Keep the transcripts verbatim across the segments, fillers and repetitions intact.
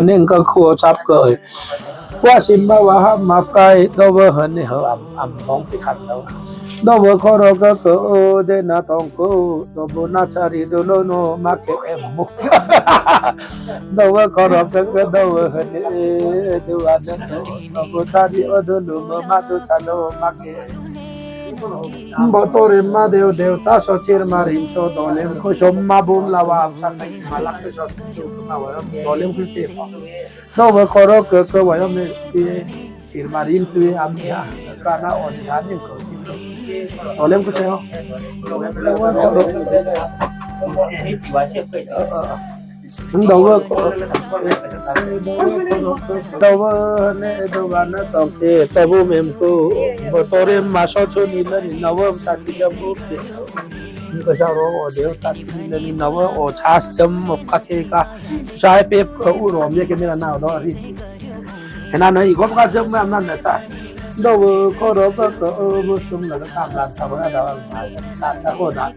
Neng ka kuo chap ke oi. Wa sim ba wa ha ma kai, do we hene ho am, am hong pi kan do. Do we koro ke ke o de na tong ko, do we na chari do lo no ma ke em mo. Do we koro ke ke do we hene, do wa ne do. Do we chari o do lo mo ma do cha lo ma ke. Mbo tore ma deu deu ta so chir ma rim so dolem ko som ma bum la wa sa kai ma lak so ma wa dolem ko te. So we koro ke ke wa me ti chir ma rim tu am ya ka na on ya ni ko. Dolem ko se ho. Ni ti wa se pe. Dou we, dou we ne, dou we ne tong te, tabu mem ku, bo tore ma so cho ni le ni na we ta ti ja bu te. Ni ka sa ro o de ta ti le ni na we o chas jam mo ka te ka. Sai pe ka u ro mi ke me na na do ri. Hena na i ko ka jam ma na na ta. Dou we koro ka ka o bu sum la ka ta la ta ba da ta ta ko da.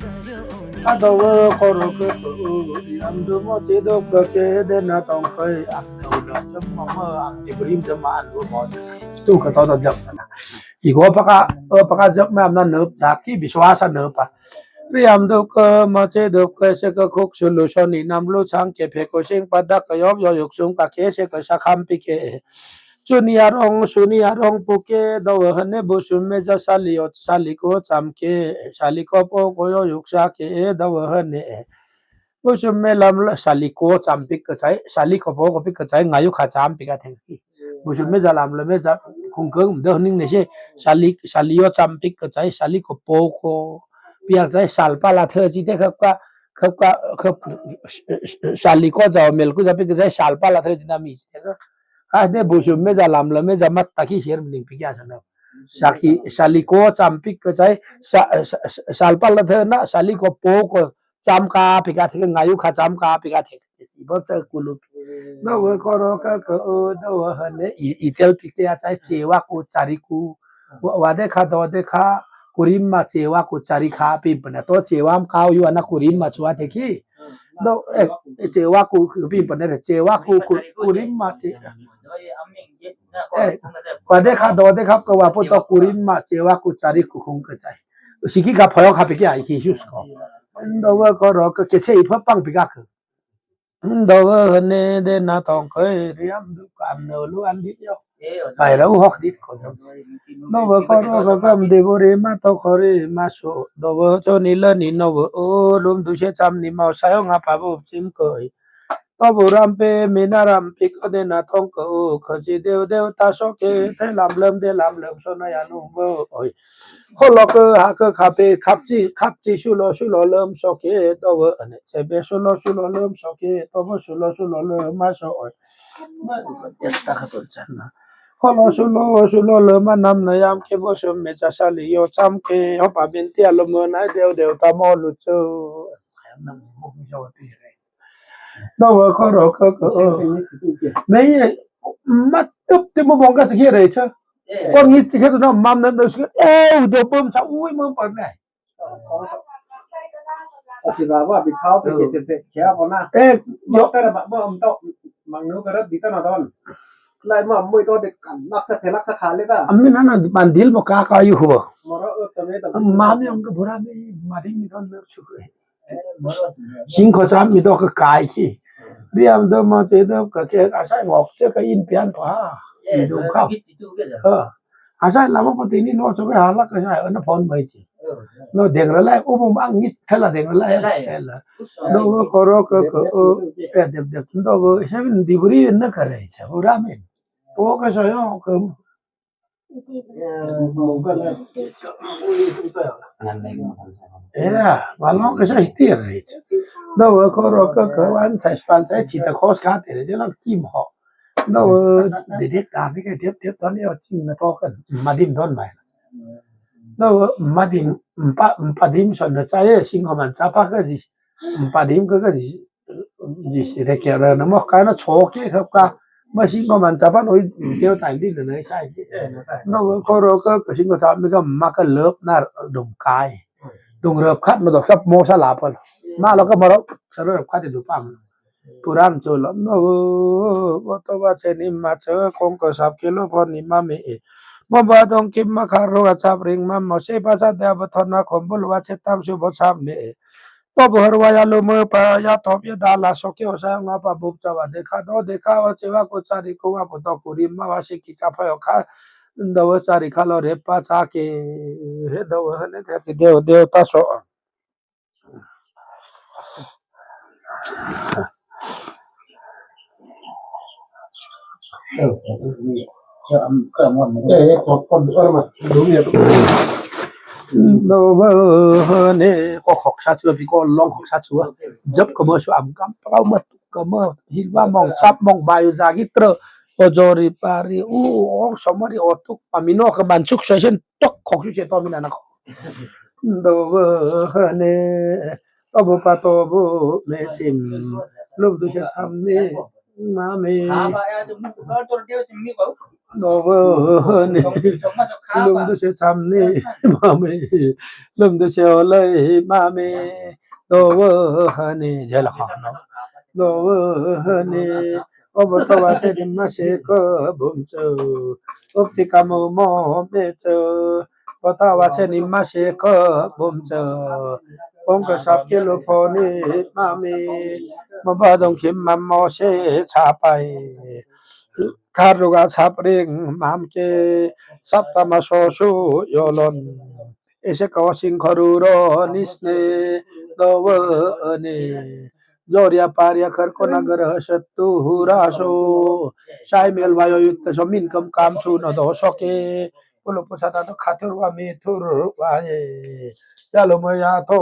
Ka dou we koro ke ke o, i am du mo ti dou ke ke de na tong ke am dou la sem ma ma am ti brim sem ma an du mo. Tu ka to do jam na. I ko pa ka, o pa ka jam ma am na ne ta ki biswasa ne pa. Ri am dou ke ma ti dou ke se ke kuk sulu so ni nam lu chang ke phe ko sing pa da ke yop yo yuk sung ka ke se ke sa kham pi ke. Chu ni arong, su ni arong pu ke, dou we hene bu sum me ja sali o, sali ko cham ke, sali ko po ko yo yuk sa ke, dou we hene. Bu sum me lam la sali ko cham pik ke chai, sali ko po ko pik ke chai, nga yu kha cham pik a theng ki. Bu sum me ja lam la me ja, khung keng de ning ne se, sali, sali yo cham pik ke chai, sali ko po ko, piak chai, sal pa la the chi te khap ka, khap ka, khap, sali ko ja mel ku ja pik ke chai, sal pa la the chi na mi chi te ka. Ka de bu sum me ja lam la me ja mat ta ki sher ning pi kya sa na. Saki, sali ko cham pik ke chai, sa, sa, sa, sal pa la the na, sali ko po ko cham ka pik a the, nga yu kha cham ka pik a the. Si bo cha ku lu. Dou we koro ke ke o, dou we hene, i, i tel pik te a chai, chewa ku, chari ku. Wa, wa de kha, do de kha, kurim ma chewa ku, chari kha, pim pa na to, chewa am ka yu ana kurim ma chua te ki. Dou, eh, chewa ku, pim pa na de, chewa ku, ku, kurim ma che. Eh, wa de kha, do de kha, ko wa po to kurim ma, chewa ku chari ku khung ke chai. Siki ka phoyo kha pe ki ai ki sus ko. Dou we koro ke ke chei pho pang pi ka ke. Dou we hene de na tong ke, riam du kan no lu an dit yo. Ai la u hok dit ko. Dou we koro ke kam de bo re ma to ko re ma so. Dou we cho ni le ni no we o lum du se cham ni ma sa yo nga pa bo chim ko. Tabu ram pe, mi na ram pi ko de na tong ko, ko chi deu deu ta so ke, te lam lem de lam lem so na ya nu bo, oi. Ho lo ke ha ke kha pe, khap chi, khap chi su lo, su lo lem so ke, to bo ane, che be su lo, su lo lem so ke, to bo su lo, su lo lem ma so, oi. Ma ko ya ta ka to chan na. Ho lo su lo, su lo lem ma nam na yam ke bo su me cha sa li yo cham ke, ho pa bin tia lo mo na deu deu ta mo lu chu. Nam mo mi so ti re. Dou we koro ke ke o. Me ye, ma tup ti mo bong ka chi ke re cha. Ko ngi chi ke tu na mam na do su. E, u do pom cha u mo pa ne. Ati ba ba bi khao pe ke che che kia bo na. E, yo ta ba ba am to. Mang nu ka rat di ta na don. Lai ma mo to de kan lak sa the lak sa kha le ta. Am mi na na ban dil mo ka ka yu ho. Mo ro o ta me ta. Ma mi ang ka bura mi ma ding mi don me chu ke. Sing ko cham mi do ka kai ki. Riam do ma che do ka ke a sai ngok che ka in pian pa. Mi do ka. Ha. A sai la mo ko ti ni no cho ka ha la ka sai na phon mai chi. No deng ra lai u bu ma ngit ka la deng ra lai. La. Do ko ro ka ko o. Pe de de do ko he min di bri na ka re cha. U ra min. O ka sa yo ka. Ya, wa long ke sa hiti re. Do we koro ke ke wan sa span sa chi ta kos ka te re la kim ho. Do we de de ta de ke de de don yo ching na to kan. Ma dim don mai. Do we ma dim pa pa dim son na sa ye sing ho man sa pa ke ji. Pa dim ke ke ji. Ji si re ke re na mo ka na cho ke khap ka. Ma sing ko man cha pa no i teo tai di na na sai. No ko ro ka sing ko cha mi ka ma ka lop na dum kai. Dung rep khat ma do khap mo sa la pa. Ma lo ka ma ro sa rep khat du pa ma. Puran chu lom no. Bo to ba che ni ma che kong ko sap ke lo pho ni ma me e. Mo ba dong kim ma kha ro ga chap ring ma mo se ba sa da ba thon na khom bo lo ba che tam su bo chap ne e. To bo har wa ya lo mo pa ya top ya da la so ke o sa nga pa bup cha wa de kha do de kha wa che wa ko cha ri ko wa po to ku ri ma wa se ki ka pha yo kha. Do wa cha ri kha lo re pa cha ke he do wa ne te ke de de ta so. Nô vơ nê, kô khŏk sa chua, pi kô long khŏk sa chua. Jăp kơ mơ su am kam, prao mơ, kơ mơ, hin ba mong, chap mong, bai u ja ki trơ. Kô jori pari, u, ong so mơ ri, o tuk, pa mi nô kơ man suk sa sen, tok khŏk su se to mi na na khŏk. Nô vơ nê, to bu pa to bu, me chim, lum tu se tham nê. Ma me. Nô vơ nê. Lum du se cham nê. Ma me. Lum du se o lei. Ma me. Nô vơ nê. Jai la kha nô. Nô vơ nê. O bo to wa se dim ma se kơ bum chơ. Op ti ka mo mo me chơ. Bo to wa se dim ma se kơ bum chơ. Kong kơ sap ke lo pho nê. Ma me. Mo ba dong kim ma mo se cha pai. Kha ru ga sap ring mam ke, sap ta ma so su yo lon. Ese ka wa sing kha ru ro nis ne, do wo ne. Joria paria khar ko na gar ha sat tu hu ra so. Sai mel wa yo yut ta so min kam kam su na do so ke. Pulo pusata to khatur wa mi tur wa ye. Yalo mo ya to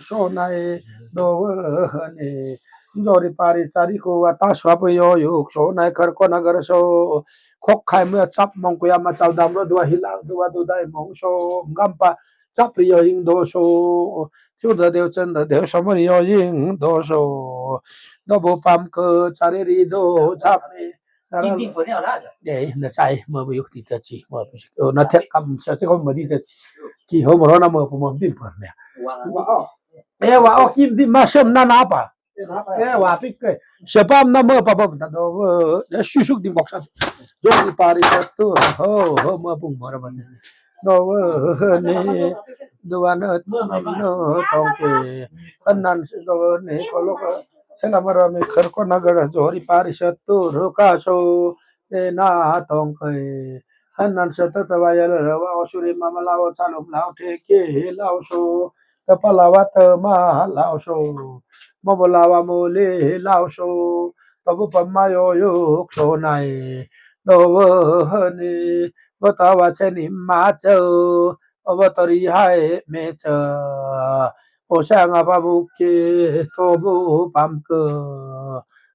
so nai do wa ne. Jori pari sari ko wa ta swa po yo yuk so nai khar ko na gar so. Khok khai mo chap mong ko ya ma chau dam ro dua hila dua du dai mong so. Ngam pa chap ri yo ying do so. Chu da deu chen da deu so mo ri yo ying do so. Do bo pam ko chari ri do chap ri. Kim dim pơ ne la. Ê, na chai, mơ bu yuk ti ta chi, mơ bu. Ơ, na thek kam sa chi ko mơ di ta chi. Ki ho mơ ro na mơ bu mơ dim pơ ne. Ê, wa o kim dim ma sem na na pa. Ê, wa pik ke. Se pam na mơ pa pa ta do. Ê, su suk dim bok sa. Jo di pari sa tu. Ho, ho, mơ bu mơ ra ba. Do ne. Do wa na, na, na, tong ke. Kan nan do ne ko lo ka. Sela mara mi khar ko na gar jori pari sat tu ro ka so te na tong kai. Han nan sa ta ta wa ya la wa o su ri ma ma la o cha lom la o the ke he la o so. Ta pa la wa ta ma la o so. Mo bo la wa mo le he la o so. Ta bu pa ma yo yo so nai. Do wo ha ni. Bo ta wa che ni ma che. Obo tori hai me cha. O sa nga pa bu ke to bu pam ke.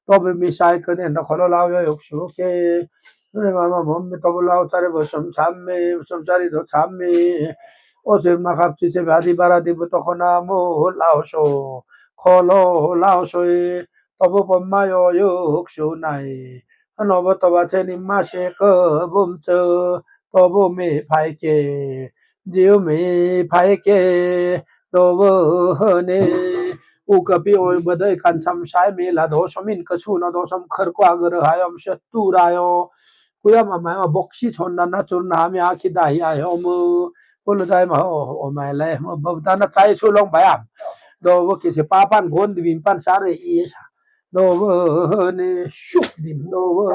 To bu mi sai ke ne na kholo lao yo yok su ke. Ne ma ma mo mi to bu lao tare bo som sam me, som sari do sam me. O se ma khap chi se ba di bara di bu to khona mo lao so. Kholo lao so e. To bu pam ma yo yok su nai. Ano bo to ba che ni ma se ke bum che. To bu mi phai ke, jiu mi phai ke, do wo ne. U ka pi oi ba dai kan sam sai mi la do som in ka su na do som khar ko agar hai om se tu ra yo. Ku ya ma ma ma bok si chon na na chur na mi a ki dai ai om. Ko lo dai ma o o mai le mo ba da na chai su long ba ya. Do wo ki se pa pan gon di bin pan sa re i sa. Do wo ne, suk dim, do wo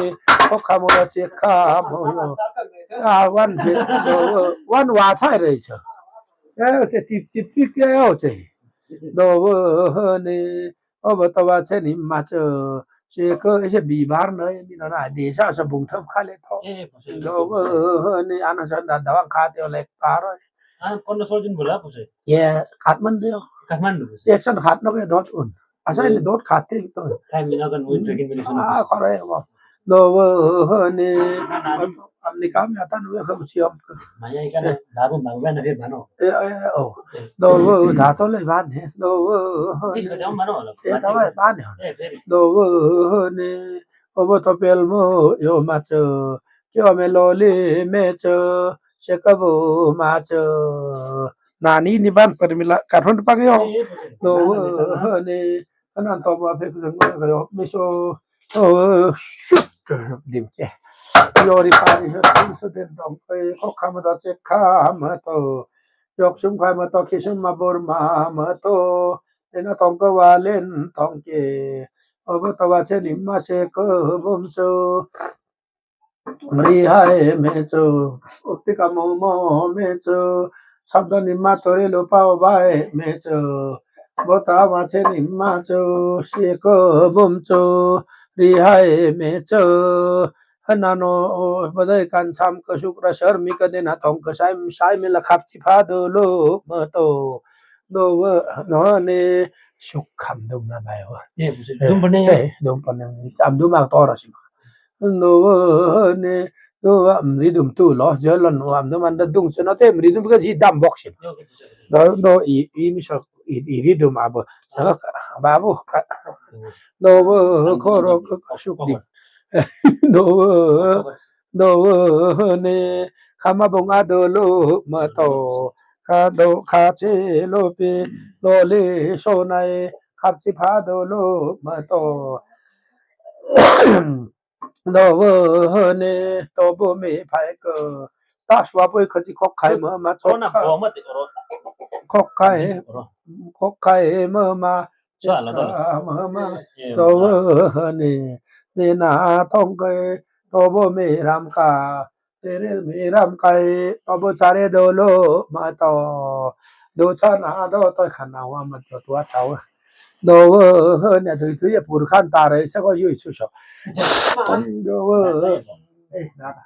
ne, ko kha mo che kha mo yo. A wan che, do wo, wan wa chai re che. E, che tip, tip, tip, ke o che. Do wo ne, o ba ta wa che ni ma che. Che ko, che bi bar na, mi na na, de sa sa bung thap kha le to. Do wo ne, ana sa da, da wang kha te le pa ro. An kon sol jin bula puse. Ye, Kathmandu. Kathmandu puse. Ek san khat no ke dot un. Asa ini dot khate to. Time mina kan win trekking mina sana. Ah, kore wo. Do wo ne. Am ni kam ya tan we kham siam. Maya ikan babu babu na ke bano. Eh, eh, oh. Do wo da to le ban he. Do wo. Is ba jam bano la. Eh, da wa ban he. Eh, very. Do wo ne. Obo to pel mo yo ma cho. Kyo me lo le me cho. Che ka bo ma cho. Na ni ni ban per mi la ka thon pa yo. Do wo ne. Hānăn tawba phe kuzang ma kayok mi so. Ơ, shut. Dim ke. Yori pari so, so den dong koi, kok kama to, chek kama to. Yok sum kama to, kisum ma bor mama to. Ena tong ko valen tong ke. Obo to vache ni ma se ko bum so. Ri hai me chu, upti ka mo mo me chu, sabda ni ma to re lo pao bai me chu, bota ma che ni ma chu, si ko bum chu, ri hai me chu, hana no, badai kan sam ka suk ra sar mi ka den ha tong ka sai, sai me la khap chi pha do lo ma to, do wa, no ne, suk kham dum na bai wa. Dum pa ne. Eh, dum pa ne, am dum ma to ra si ma. No ne, no am ri dum tu lo, je lon no am no man da dung se no te ri dum ka ji dam bok se. No, no i, i mi so, i, i ri dum abo. No, babu, ka, no, ko ro, ka, ka suk di. No, no ne, kama bong a do lo, ma to, ka do, ka che lo pe, lo le so nai, khap chi pha do lo, ma to. Dowa ne, tobo me phai ka. Ta swa poi khachi khok khai ma ma chok kha. Khok khai, khok khai ma ma. Ma ma. Dowa ne, ne na tong kai, tobo me ram ka. Tere me ram kai, tobo chare do lo ma to. Do cha na do to khan na wa ma to tua chao. Dowa ne, dui dui pur khan ta re sa ko yui su so. Dowa.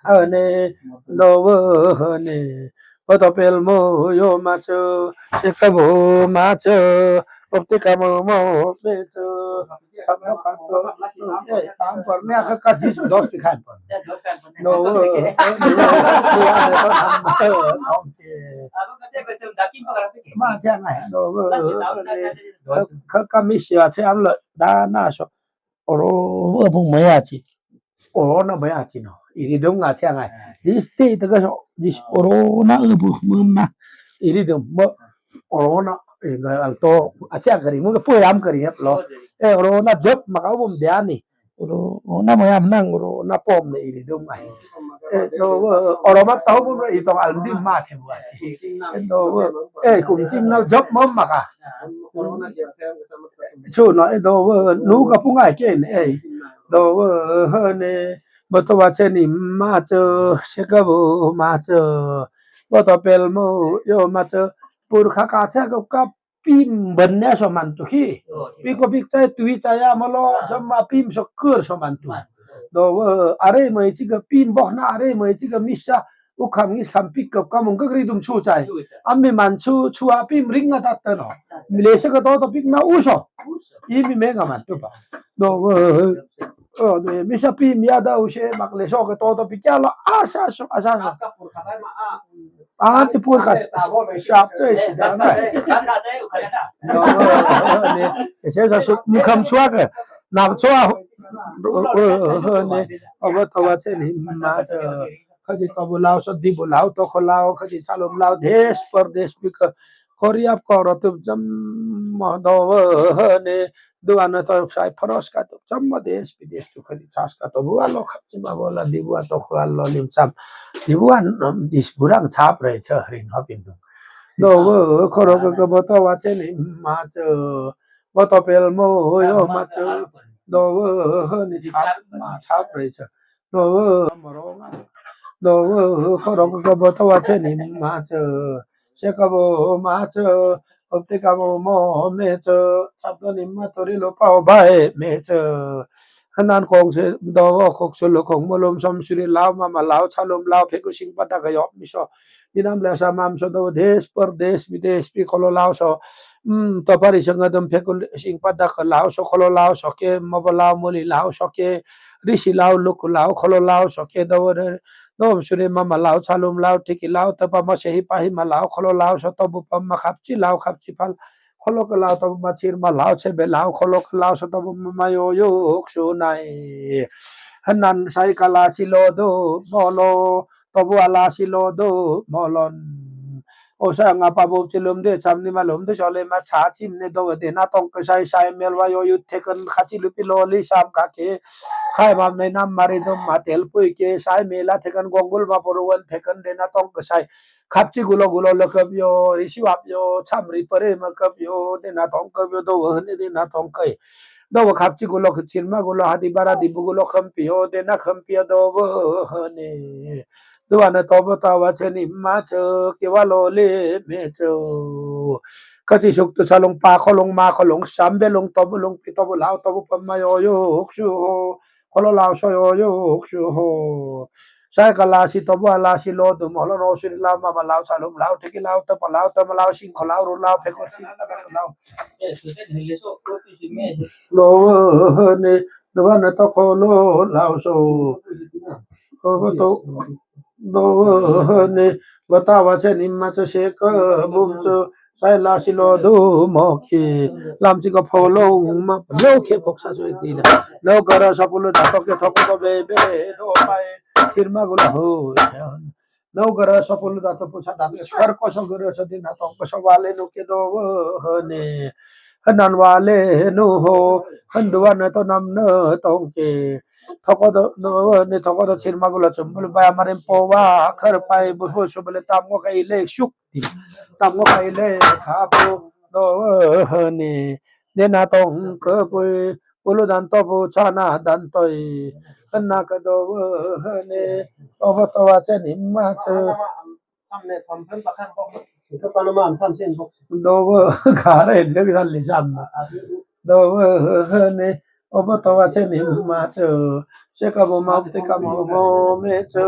Ơ ne, dowa ne. Bo to pel mo yo ma chu, se ka bo ma chu. Bo te ka mo mo me chu. Tam por ne ka ka dis dos pi khan por. Dowa. Ma cha ngai. Dowa. Ka, ka mi sia che am lo da na so. Oro, ơ, pung maya chi. Oro na maya chi no. Iri dum nga chi ngai. Dis te ta ka so, dis oro na, ơ, pung mum na. Iri dum mo. Oro na, eh, nga al to, a chi kari, mo ka pui am kari lo. Eh, oro na jop ma ka bum dia ni. Oro na maya nang, oro na pom ne iri dum ngai. Eh, to, oro ma tau bum ri to al dim ma the bua chi. Eh, to, eh, kum chim na jop mom ma ka. Chu no, eh, dowa, nu ka pung ai ken, eh. Dowa ne, bo to vache ni ma chu, se ka bo ma chu. Bo to pel mo yo ma chu. Pur kha ka che ka ka pim ban ne so man tu khi. Pi ko pi chai tui chai a ma lo, jam ma pim so kur so man tu. Dowa, are mai chi ka pim bok na, are mai chi ka misa. U kham ngi kham pik kap ka mong ka ri dum chu chai. Am mi man chu, chu a pim ring a tat ta no. Mi le sa ka to to pik na u so. I mi me nga man tu pa. Dowa. Ơ, ne, mi sa pim ya da u se mak le so ka to to pik ya la. A sa so, a sa so. A ti pur ka sa. Sap te chi da na. Dowa, ne, se sa so, mi kham chu a ka. Na chu a. Ne, abo to vache ni ma chu. Khachi tobo lao so, dibo lao, tokho lao, khachi chalom lao, desh pardesh pi ka. Korea ko ro tu jam ma dowa ne, duan to sai pharos ka tu jam ma desh bidesh tu khachi chas ka tobo lao khachi ma bola dibo tokho lao lim cham. Dibo an, um, dis burang chap re che rin hopin tu. Dowa, khoro ka ka bo to vache ni ma chu. Bo to pel mo yo ma chu. Dowa ne chap ma chap re che. Dowa, morong. Dowa, khoro ka bo to vache ni ma chu. Se ka bo ma chu. Opte ka mo mo me chu. Sap to ni ma to ri lo pao bai me chu. Hanan kong se dowa khok su lo kong mo lom som suri lao ma ma lao chalom lao phe ku sing pa da ka yop mi so. Inam le sa mam so dowa desh pardesh bidesh pi kholo lao so. Hmm, to pari sang dum phe ku sing pa da ka lao so kholo lao so ke ma ba lao mo li lao so ke. Risi lao, luk lao, kholo lao, so ke dowa ne, nom suri ma ma lao, chalum lao, tiki lao, tapa ma sehi pahi ma lao, kholo lao, so tobu pa ma khapchi lao, khapchi pal, kholo ka lao, tobu ma chir ma lao, chebe lao, kholo ka lao, so tobu ma ma yo yo, ok su nai. Hanan sai ka la si lo do, mo lo, tobu a la si lo do, mo lon. O sa nga pa bop chi lum de, cham ni ma lum de, sole ma cha chim ne do de na tong ke sai sai mel wa yo yu te kan kha chi lu pi lo li sam ka ke. Khai ma ne nam ma ri dum ma tel pui ke sai me la te kan gong gul ma poru wan te kan de na tong ke sai. Khap chi gulo gulo le kap yo, ri si wap yo, cham ri pare ma kap yo, de na tong kap yo, do wa ne de na tong ke. Do wa khap chi gulo ke chin ma gulo ha di bara di bu gulo kham pi yo, de na kham pi yo do wa ne. Duwa ne to bo ta wa che ni ma che ke wa lo le me che. Ka chi suk tu sa long pa kho long ma kho long sam be long to bo long pi to bo lao to bo pa ma yo yo huk su ho. Kho lo lao so yo yo huk su ho. Sai ka la si to bo la si lo du mo lo no si lao ma ma lao sa long lao te ki lao ta pa lao ta ma lao sing kho lao ru lao pe kho sing ka lao. Lo ne Duwa ne to kho lo lao so. Ko to. Duwa ne. Ba ta wa che ni ma che se ka bum che. Sai la si lo du mo ke. Lam chi ka pho lo ma. Lo ke pok sa so ti na. Lo ka ra sa pu lo da to ke to ko be be. Do pai. Tir ma gu la ho. Nau gara sopulu da to pusa da kar ko so gara so dina to ko so wale nu ke do ne. Hanan wale nu ho. Handuwa na to nam na to ke. Thoko do no ne thoko do chir magula chumbul ba marim po wa khar pai bu ho subule tam ngo kai le shuk di. Tam ngo kai le kha po do ne. Dena tong ke pui. Ulu dan to pu chana dan toi. Hana ka do ne. To ba to wa che ni ma che. Do ba ka re de ka le jam. Do ne. O ba to wa che ni ma che. Se ka bo ma te ka mo mo me che.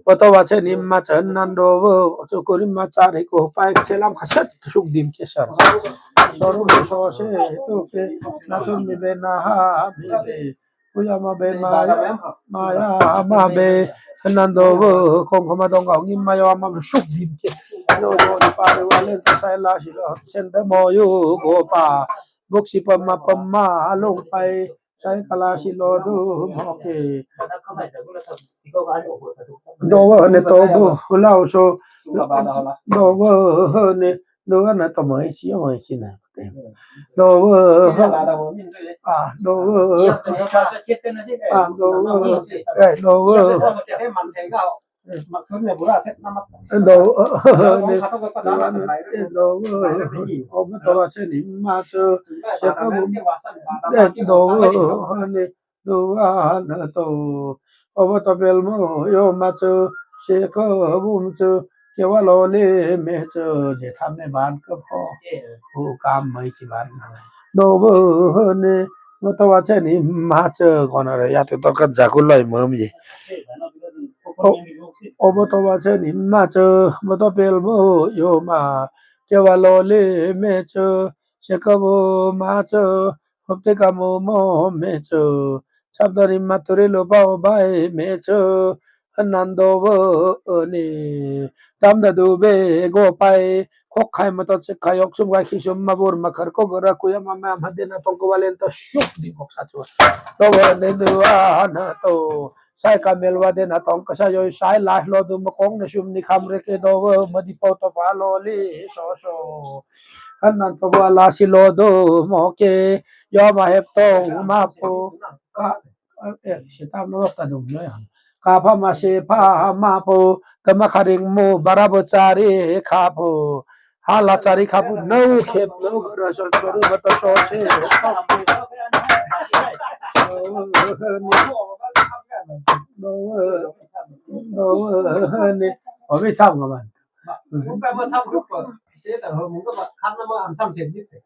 Ba to wa che ni ma che nan do. Chu ku ni ma cha re ko pa che lam ka set suk dim ke sar. Sorum so se tu ke na sun mi be na ha mi be. Kuya ma be maya, maya ma be. Nando wo kong kama dong kong ni mayo ma suk dim ke. Yo yo ni pa de wale sai la si lo. Sen de mo yu go pa. Buk si pa ma pa ma long pai. Sai ka la si lo du mo ke. Do wo ne to bu lao so. Do wo ne. Do wa na to mo chi mo chi na. Do wa. A do wa. A do wa. E do wa. Do wa. O ma to wa che ni ma che. Se ka bu. Do wa ne. Duwa na to. O ba to bel mo yo ma che. Se ka bum che. Ke wa lo le me che. Je tham ne ban ka pho. U kam mai chi ban. Duwa ne. Ba to wa che ni ma che. Ko na re ya to to ka ja ku loi mo mi. O ba to wa che ni ma che. Ba to bel mo yo ma. Ke wa lo le me che. Se ka bu ma che. Hop te ka mo mo me che. Sap da ri ma to re lo ba o ba e me che. Hanan do wo ne. Tam da du be go pai. Khok khai ma to che khai ok sum khai khi sum ma bor ma khar ko gara kuya ma ma ma de na tong ko walen to shuk di mok sa che. To wo ne du wa na to. Sai ka mel wa de na tong ka sa yo sai la lo du ma kong ne sum ni kham re ke do wo ma di po to pa lo li so so. Hanan to wa la si lo du mo ke. Yo ma hep tong ma po. Ka, eh, si tam no ka du no ya. Ka pha ma si pha ma po. Ka ma kha ring mu bara bo cha ri kha po. Ha la cha ri kha po. No hep no gara so so ru ma to so se. No, no, ne. O mi cham ka man.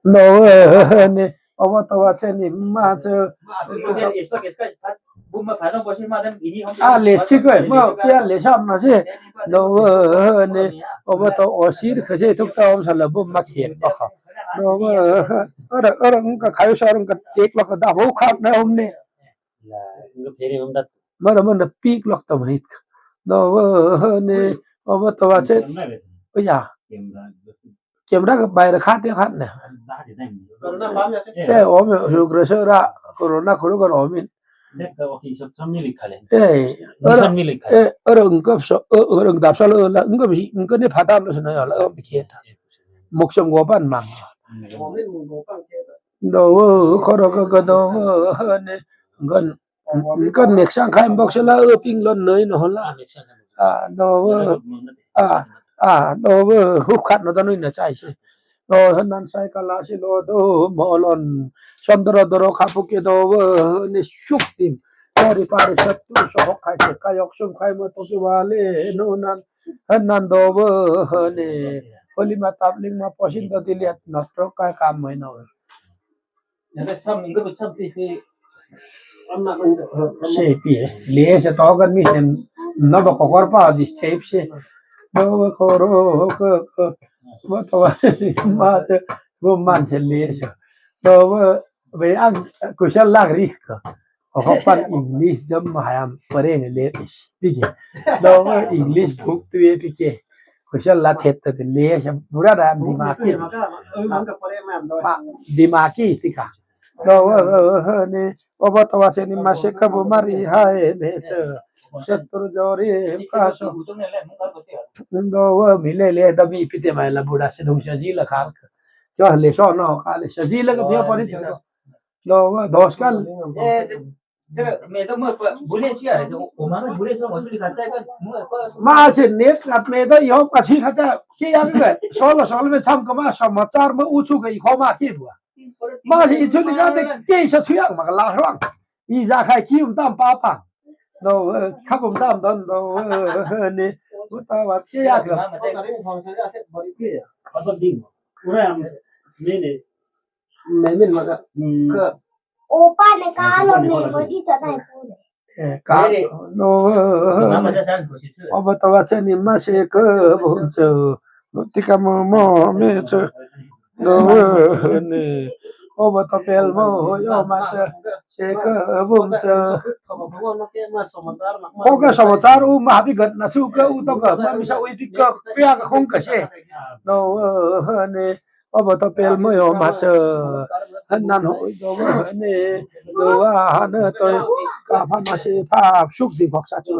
No, ne. O ba to wa che ni ma che. A le si ko ma pia le sam na che. No, ne. O ba to o sir ka che tuk ta om sa la bu ma khe pa kha. No, ara ara ka khayo sa ka tek la ka da bo kha na om ne. Mara mara pik lok ta manit. No, ne, o ba to wa che. O ya. Camera ka bai ra khat ya khat ne. E, o me, ru kre se ra, corona khuru kan o min. Lek ka oki sop sop milik kale. Eh, Misan ora, milik kale. Eh, ora ngkap so, eh, ora ngkap so lo la, ngkap si, ngkap ne phatam lo sana la, eh, pikieta. Mok som gopan mang. Dowe, koro ka ka dowe, ne, ngkan, ngkan meksang kai mbok sela, eh, ping lon noi no la. Ah, dowe. Ah, ah, dowe, hukhat no tanui na chai se. Dowe, nan sai kala si lo, dowe, molon. Sondro doro kapu ke dowe, ne suktim. Tori pari satu, sohok kai se, kayok sum kai mo toki wale, no nan, nan dowe, ne. Holi ma tapling ma posin to dilihat, no trok kai kam mo no. Sepi, eh. Lie se togan mi sen, no ba kokor pa di sepi se. Dowe koro, ko, ko. Ba to, ma se, bu man se lie se. Dowe, be ang, kusal lak rik. Ko pan English jam hayam, pare ne le pis. Pike. Dowe English book tu ye pike. Kusal la chet te le, bura da dimaki. Ma, dimaki tika. Dowe, ne, obo to wa se ni ma se ka bu mari hai me che. Setur jori ka so. Dowe, mi le le da mi pite mai la bura se dong sa ji la khal. Jo le so no ka le sa ji la ka bia pori te. Dowe, dos kal. Ma se net kat me da yo ka si kata ke yang ke solo solo me sam ka ma samachar ma uchu ke i ko ma ki bua. Ma se i chu ni ka de ke sa chu yang ma ka la rang. I ja khai ki um tam pa pa. Dowe, khap um tam don dowe, ne. Uta wa ke ya ka. Memin maka. Opa ne kalo me bodi ta dai pure. Eh, ka, no, obo to wa se ni ma se ka bum che, tika mo mo me che, no, ne, obo to pel mo yo ma che, se ka bum che. Ko ka samachar u ma bi gat na su ka u to ka ma mi sa u bi ka pia ka khong ka se. No, ne, Obo to pel mo yo ma che. Hanan hoi dowe ne. Dowe hane toi. Ka pha ma se pha suk di bok sa che.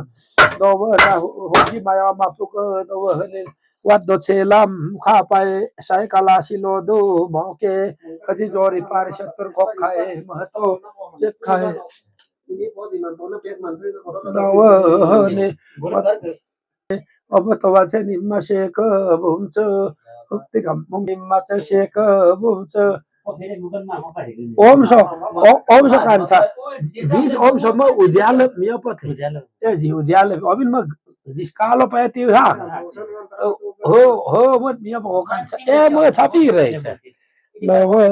Dowe na hoi ma yo ma puk dowe ne. Wat do che lam kha pai sai kala si lo do mo ke. Ka ji jori pari sa tur kok khai ma to. Che khai. Dowe ne. Obo to wa se ni ma se ka bum che. Ti kam bum ni ma che se ka bum che. Om so, o-, om so kan sa. Jis om so ma ujale mi apa te. Ujale. Eh, ji ujale. Obin ma jis kalo pa ti ha. Ho, ho, mo mi apa kan sa. Eh, mo sa pi re sa. Dowe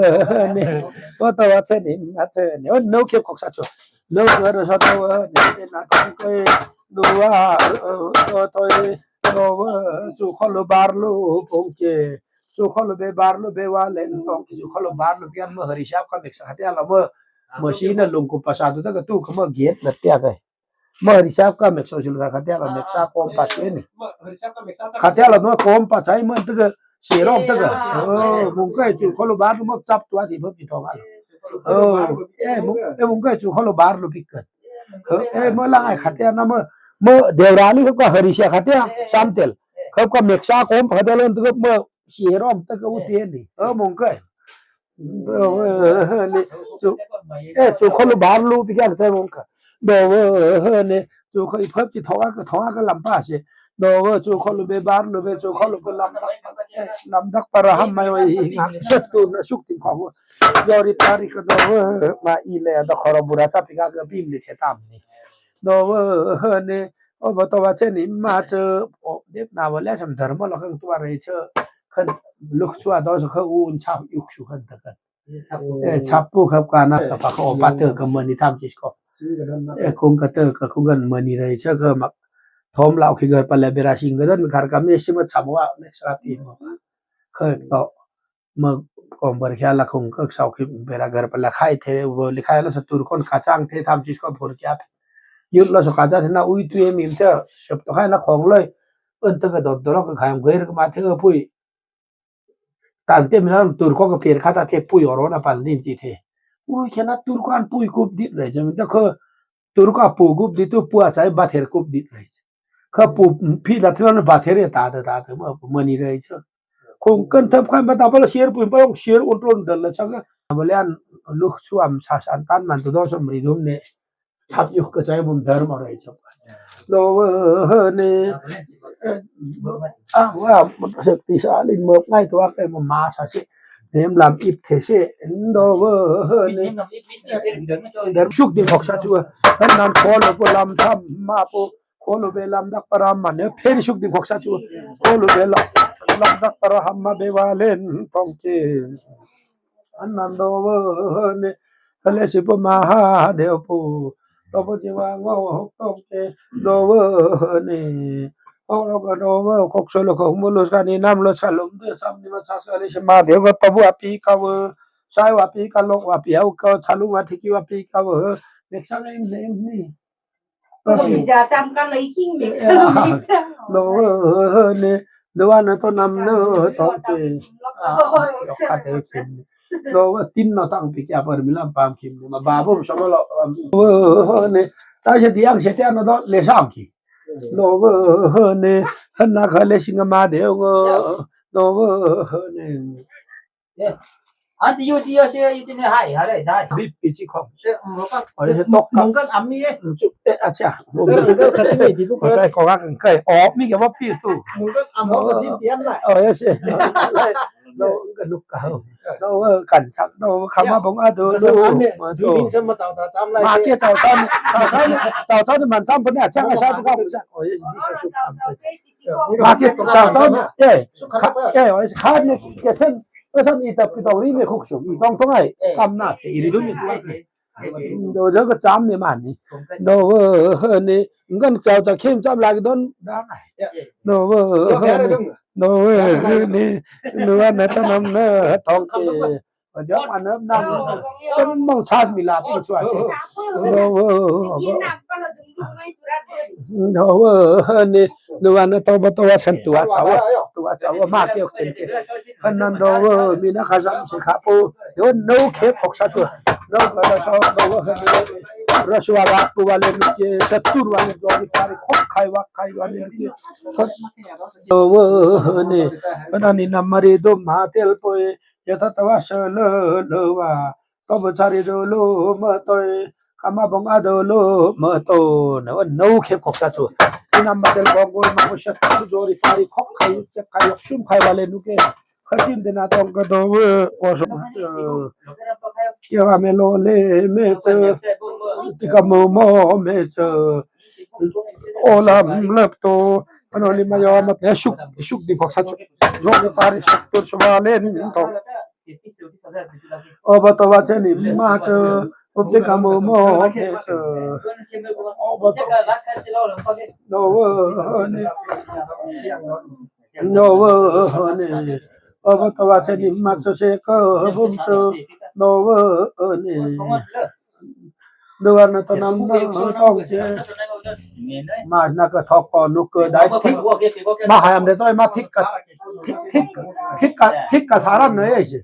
ne, obo to wa se ni ma se ni, o no ke kok sa cho. No ke ro sa dowe ne, na ko ke, dowe, o to e, dowe, chu kholo bar lo, pong ke, chu kholo be bar lo, be wa len tong ke, chu kholo bar lo, pian mo hari sap ka bek sa, te ala mo, mo si na lung ko pa sa tu ta ka tu ka mo giet na te ka. Ma hari sap ka mek so sul ka khatia la mek sa kom pa cheni. Khatia la no kom pa chai man tega serom tega. Oh, mungkai chu kholo bar lu mak chap tua ti phop ti thong al. Oh, eh, mung, eh, mungkai chu kholo bar lu pikan. Eh, ma lang ai khatia na ma, ma deurali ka hari sa khatia samtel. Ka ka mek sa kom pa khatia lo tega ma serom tega u ti ni. Oh, mungkai. Ni, chu, eh, chu kholo bar lu pi kya sa mong ka. Dowe, ni, chu kholo i phap chi thonga ka, thonga ka lam pa se. Dowe, chu kholo be bar lu be, chu kholo be lam dak, lam dak para ham mai wai nga. Setu na suk tin khong. Jori pari ka dowe, ma i le da khoro bura sa pi ka ka bim ni se tam ni. Dowe, ni, obo to wa cheni ma che, o, dep na wa le sam dharma lo khang tua re che. Khan luk chua do so kha un chap yuk su khan ta khan. Eh, chap pu khap ka na ka pa ko pa te ka mani tham chis ko. Eh, kung ka te ka kung kan mani rai cha ka mak. Thom lau khi gar pa le bera sing ka dan kar ka me si ma chap wa next rat i ma. Kha to ma kom bar khia la kung ka sau khi bera gar pa la khai the wo li khai la sa tur kon ka chang the tham chis ko phor kya. Yut la so ka da na ui tu e mim te sep to khai na khong loi. Un ta ka dot dorok ka khai am gair ka ma the pui. Tante mi na tur ko ka per kata te pui oro na pal din ti te. Ui, kena tur ko an pui kup dit re, jam da ko Turuk a pu gup di tu pu a chai bather kup di rai. Ka pu pi la tron bather e ta ta ta ta ma mani rai cha. Kong kan tham khai ma ta pa la share pu pa long share un tron dal la cha ka. Ba le an luk chu am sa san tan man tu do som ri dum ne. Chap yuk ka chai bum dharma rai chap. Lo ne. A wa mo sa ti sa lin mo ngai tu ak mo ma sa se. Nem lam ip the se. Lo ne. Dharma shuk ding khok sa chu. Kan nan ko lo ko lam tham ma po. Ko lo be lam dak para ma ne. Phe shuk ding khok sa chu. Ko lo be lam dak para ham ma be wa len tong ke. Anando ne, hale si pu Mahadev pu, to pu jiwa ngo hok tong ke, do ne, hok lo ka do, kok so lo kok mulus ka ni nam lo salum de sam ni ma sa sa le si Mahadev ka pabu api ka we, sai wa pi ka lok wa pi au ka salum wa thiki wa pi ka we, nek sang em ne em ni. Lo ne, lo wa na to nam na to ke. Ka te kim. Lo wa tin na tang pi kya par mi lam pam kim. Ma ba bo sa lo. Lo ne, ta se diang se te na do le sam ki. Lo ne, han na ka le sing ma de ngo. Lo ne. An ti yu ti yu se yu ti ne hai hare dai. Bi pi chi khong. Oi se tok ka. Mungkan ami e. Chu e a cha. Mungkan ka chi me di bu ko. Sai ko ka kan kai. O mi ke ba pi tu. Mungkan am ko di pian lai. Oi se. Lo ka luk ka ho. Lo kan chak lo ka ma bong a do lo. Ma ke chao chao ni chao chao ni man cham pu ne a cha ka sa bu ka bu sa. Oi se. Ma ke chao chao ni. E. Ka e oi ka ne ke sen. Ka san i tap ki tong ri me khuk sum i tong tong ai kam na te i ri du mi. Do jo ka cham ne man ni. Do ne ngan chao chao khem cham la ki don da nai. Do ne do ne nu na ta nam na tong ke. Ba jo ma nam nam. Cham mong chas mi la pi chua. Do ne nu na to ba to wa san tua chao. Tua chao ma ke ok chen ke. Kan nan do mi na ka zam se ka po. Yo no ke pok sa tu. No ka da sa do. Ra su wa ba ku wa le mi ke sa tur wa le do ni pa ri khok khai wa khai wa le mi ke. Do ne. Kan nan ni na ma ri do ma tel po e. Ya ta ta wa sa le le wa. To ba chari do lo ma to e. Kama bong a do lo ma to na wa no ke kok sa chu. Ina ma tel bong go ma ko sha tu jo ri pa ri khok khai che khai sum khai wa le nu ke. Kha sin de na tong ka do we ko so. Ke wa me lo le me che. Ti ka mo mo me che. O lam lap to. Ano li ma yo ma te shuk shuk di kok sa chu. Jo ri pa ri shuk to so wa le ni to. O ba to wa che ni ma che, o te ka mo mo che che. O ba to. No wo ne. No wo ne. O ba to wa che ni ma che se ko bum che. No wo ne. Duan na to nam na tong che. Ma na ka thok ko nuk ko dai thik. Ma hayam de to ma thik ka. Thik thik thik ka thik ka saran ne ye.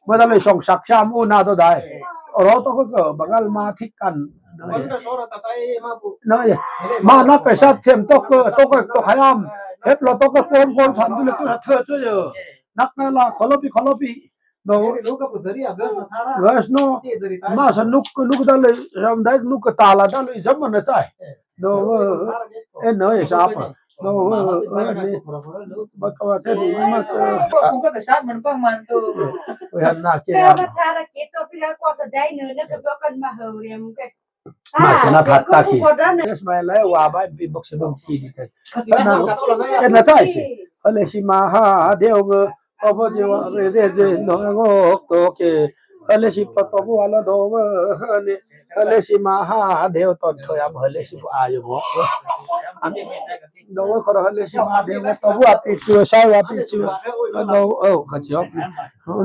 Ma da le song sak sam u na to dai. Ro to ko ko bangal ma thik kan. No ye. Ma na ka sat chem to ko to ko to hayam. Hep lo to ko kon kon tham du le to thö che yo. Nak na la kholopi kholopi. No. Gas no. Ma sa nuk nuk da le ram dai nuk ta la da le jam na chai. No. E no e sa pa. No. Ba ka wa se ni ma. Ko ka sa man pa man to. Oi han na ke. Sa ba sa ra ke to pila ko sa dai no na ka ba kan ma ho re mu ka. Ma ke na that ta ki. Yes ma la wa ba bi bok se bok ki ni ka. Na chai si. Ale si ma ha de o. Obo je wa re de je no ngo to ke. Ale si pa to wa la do wa ne. Ale si ma ha de o to to ya ale si a yo mo. Do wa ko ale si ma de o to wa pi si wa sa wa pi si wa. No o ka chi o.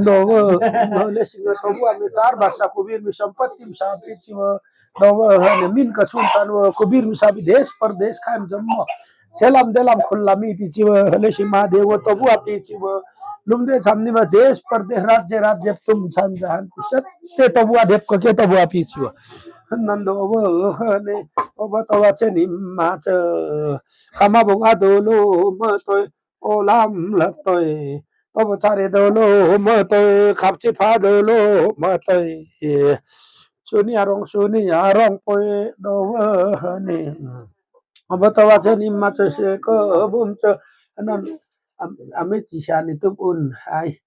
No o ale si to wa me char ba sa kubir mi sampatti sa pi si wa. No o ne min ka sun tan wa kubir mi sa bi desh par desh khaim jam mo. Selam delam khullam i ti chi wa, hale si ma de wa to bua pi chi wa. Lumde chamni ma desh pardesh rajya rajya tum chan jahan ti sat te to bua dep ka ke to bua pi chi wa. Nan do wơ ne, o bơ to wa che ni ma che. Kama bung a do lo mơ toi, o lam lăp toi. To bơ chare do lo mơ toi, khăp chi pha do lo mơ toi. Su ni a rong, su ni a rong poi do wơ ne. O bơ to wa che ni ma che se kơ bum che. Nan a me chi sa ni tup un hai.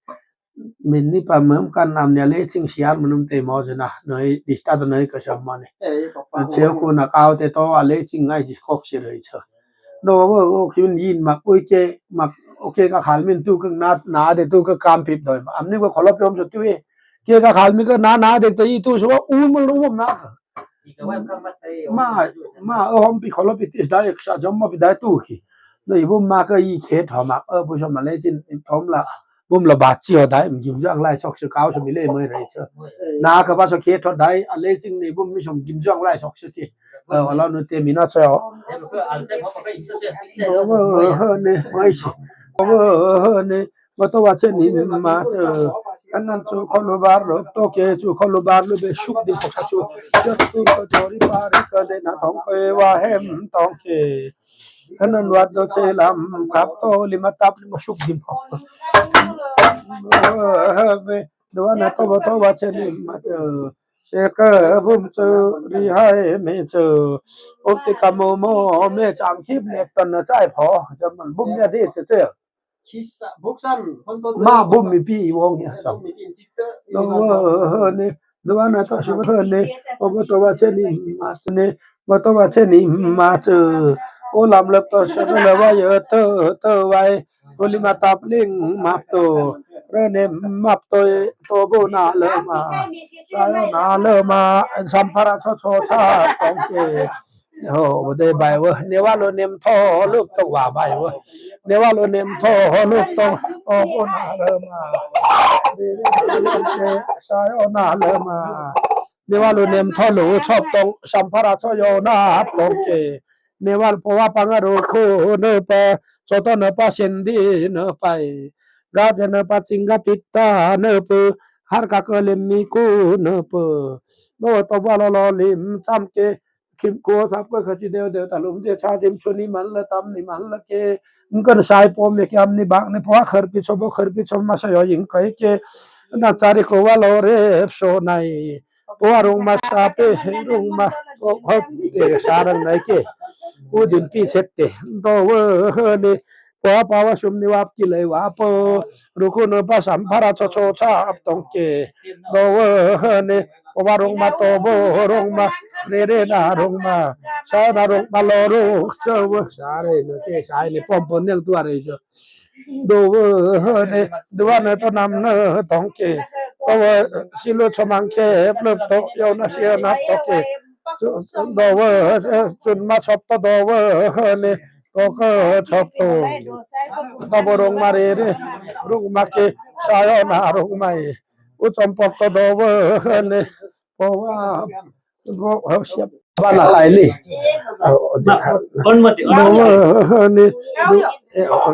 Min ni pa mơm kan nam nia le ching siar mơnum te mo jena. Noi dista to noi ka sam ma ne. An cheo ku na kau te to a le ching ngai ji kok si rei cha. No wo o kin yin mak ui ke mak o ke ka khal min tu ka na na de tu ka kam pip doi. Am ni ko kholop yom so tu e. Ke ka khal mi ka na na de to i tu so u mo lu na ka. Ma ma o hom pi kholop pi ti dai sa jom ma pi dai tu ki. No i bum ma ka i khet ho ma o bu so ma le chin tom la. Bum la ba chi ho dai, gim jang lai sok se kau so mi le mo rei che. Na ka ba so khet ho dai, a le ching ni bum mi som gim jang lai sok se ki. Ơ, a la nu te mi na che ho. Ne, mai si. Ơ, ne, ma to wa che ni ma che. An nan chu kho lu bar lo, to ke chu kho lu bar lo be shuk di kho sa chu. Ya tu ko jori pa ri ka de na tong ke wa hem tong ke. An nan wa do che lam kap to li ma tap li ma shuk di kho. Ơ, be, do wa na to wa to wa che ni ma che. Se ke bum su ri hai me che. Op ti ka mo mo me chang khip ne ton na chai pho. Jam man bum ya de che che. Kisa, buksan, hon to ma bum mi pi i wong ya. Bum mi pi in chik te. Lo wo ne, lo wa na to shi wo ne, o bo to wa che ni ma ne, bo to wa che ni ma che. O lam lep to shi le wa ye to, to wa ye. O li ma tap ling ma to. Re ne ma to, to bo na le ma. Ta yo na le ma, sam para cho cho sa tong ke. Ho, de bai wơ, ne wa lo nem tho lup tok wa bai wơ. Ne wa lo nem tho lup tok, o bo na le ma. Sa yo na le ma. Ne wa lo nem tho lo chop tok, sam para cho yo na tong ke. Ne wa po wa pang a ro ko ne pa, cho to ne pa sen di ne pa. Ga je ne pa ching ga pit ta ne pe, har ka ke lem mi ku ne pe. No to wa lo lo lim cham ke. Khim ko sap ko khati deu deu ta lum de cha dim chu ni man la tam ni man la ke. Ngkan sai pom ye ke am ni bak ni po khar pi cho bo khar pi cho ma sa yo ying kai ke. Na chari ko wa lo re so nai. Po wa rong ma sa pe rong ma. Ko khop de sa rang nai ke. U din pi set te. Do wo ne. Po pa wa sum ni wa ki lei wa po. Ru ku no pa sam para cho cho cha ap tong ke. Do wo ne. Po wa rong ma to bo rong ma. Re re na rong ma. Sa na rong ma lo ru. Sa wo sa re ne ke sa ne pom pon neng tua re so. Do wo ne. Do wa ne to nam ne tong ke. Po wa si lo cho mang ke. Plop to yo na si na to ke. Do wo sun ma chop to do wo ne. To ke chop to. To bo rong ma re re. Rong ma ke. Sa yo na rong ma e. U chom pok to do wo ne. Po wa. Bo ha siap. Ba na kai li. Kon ma ti. Do wo ne.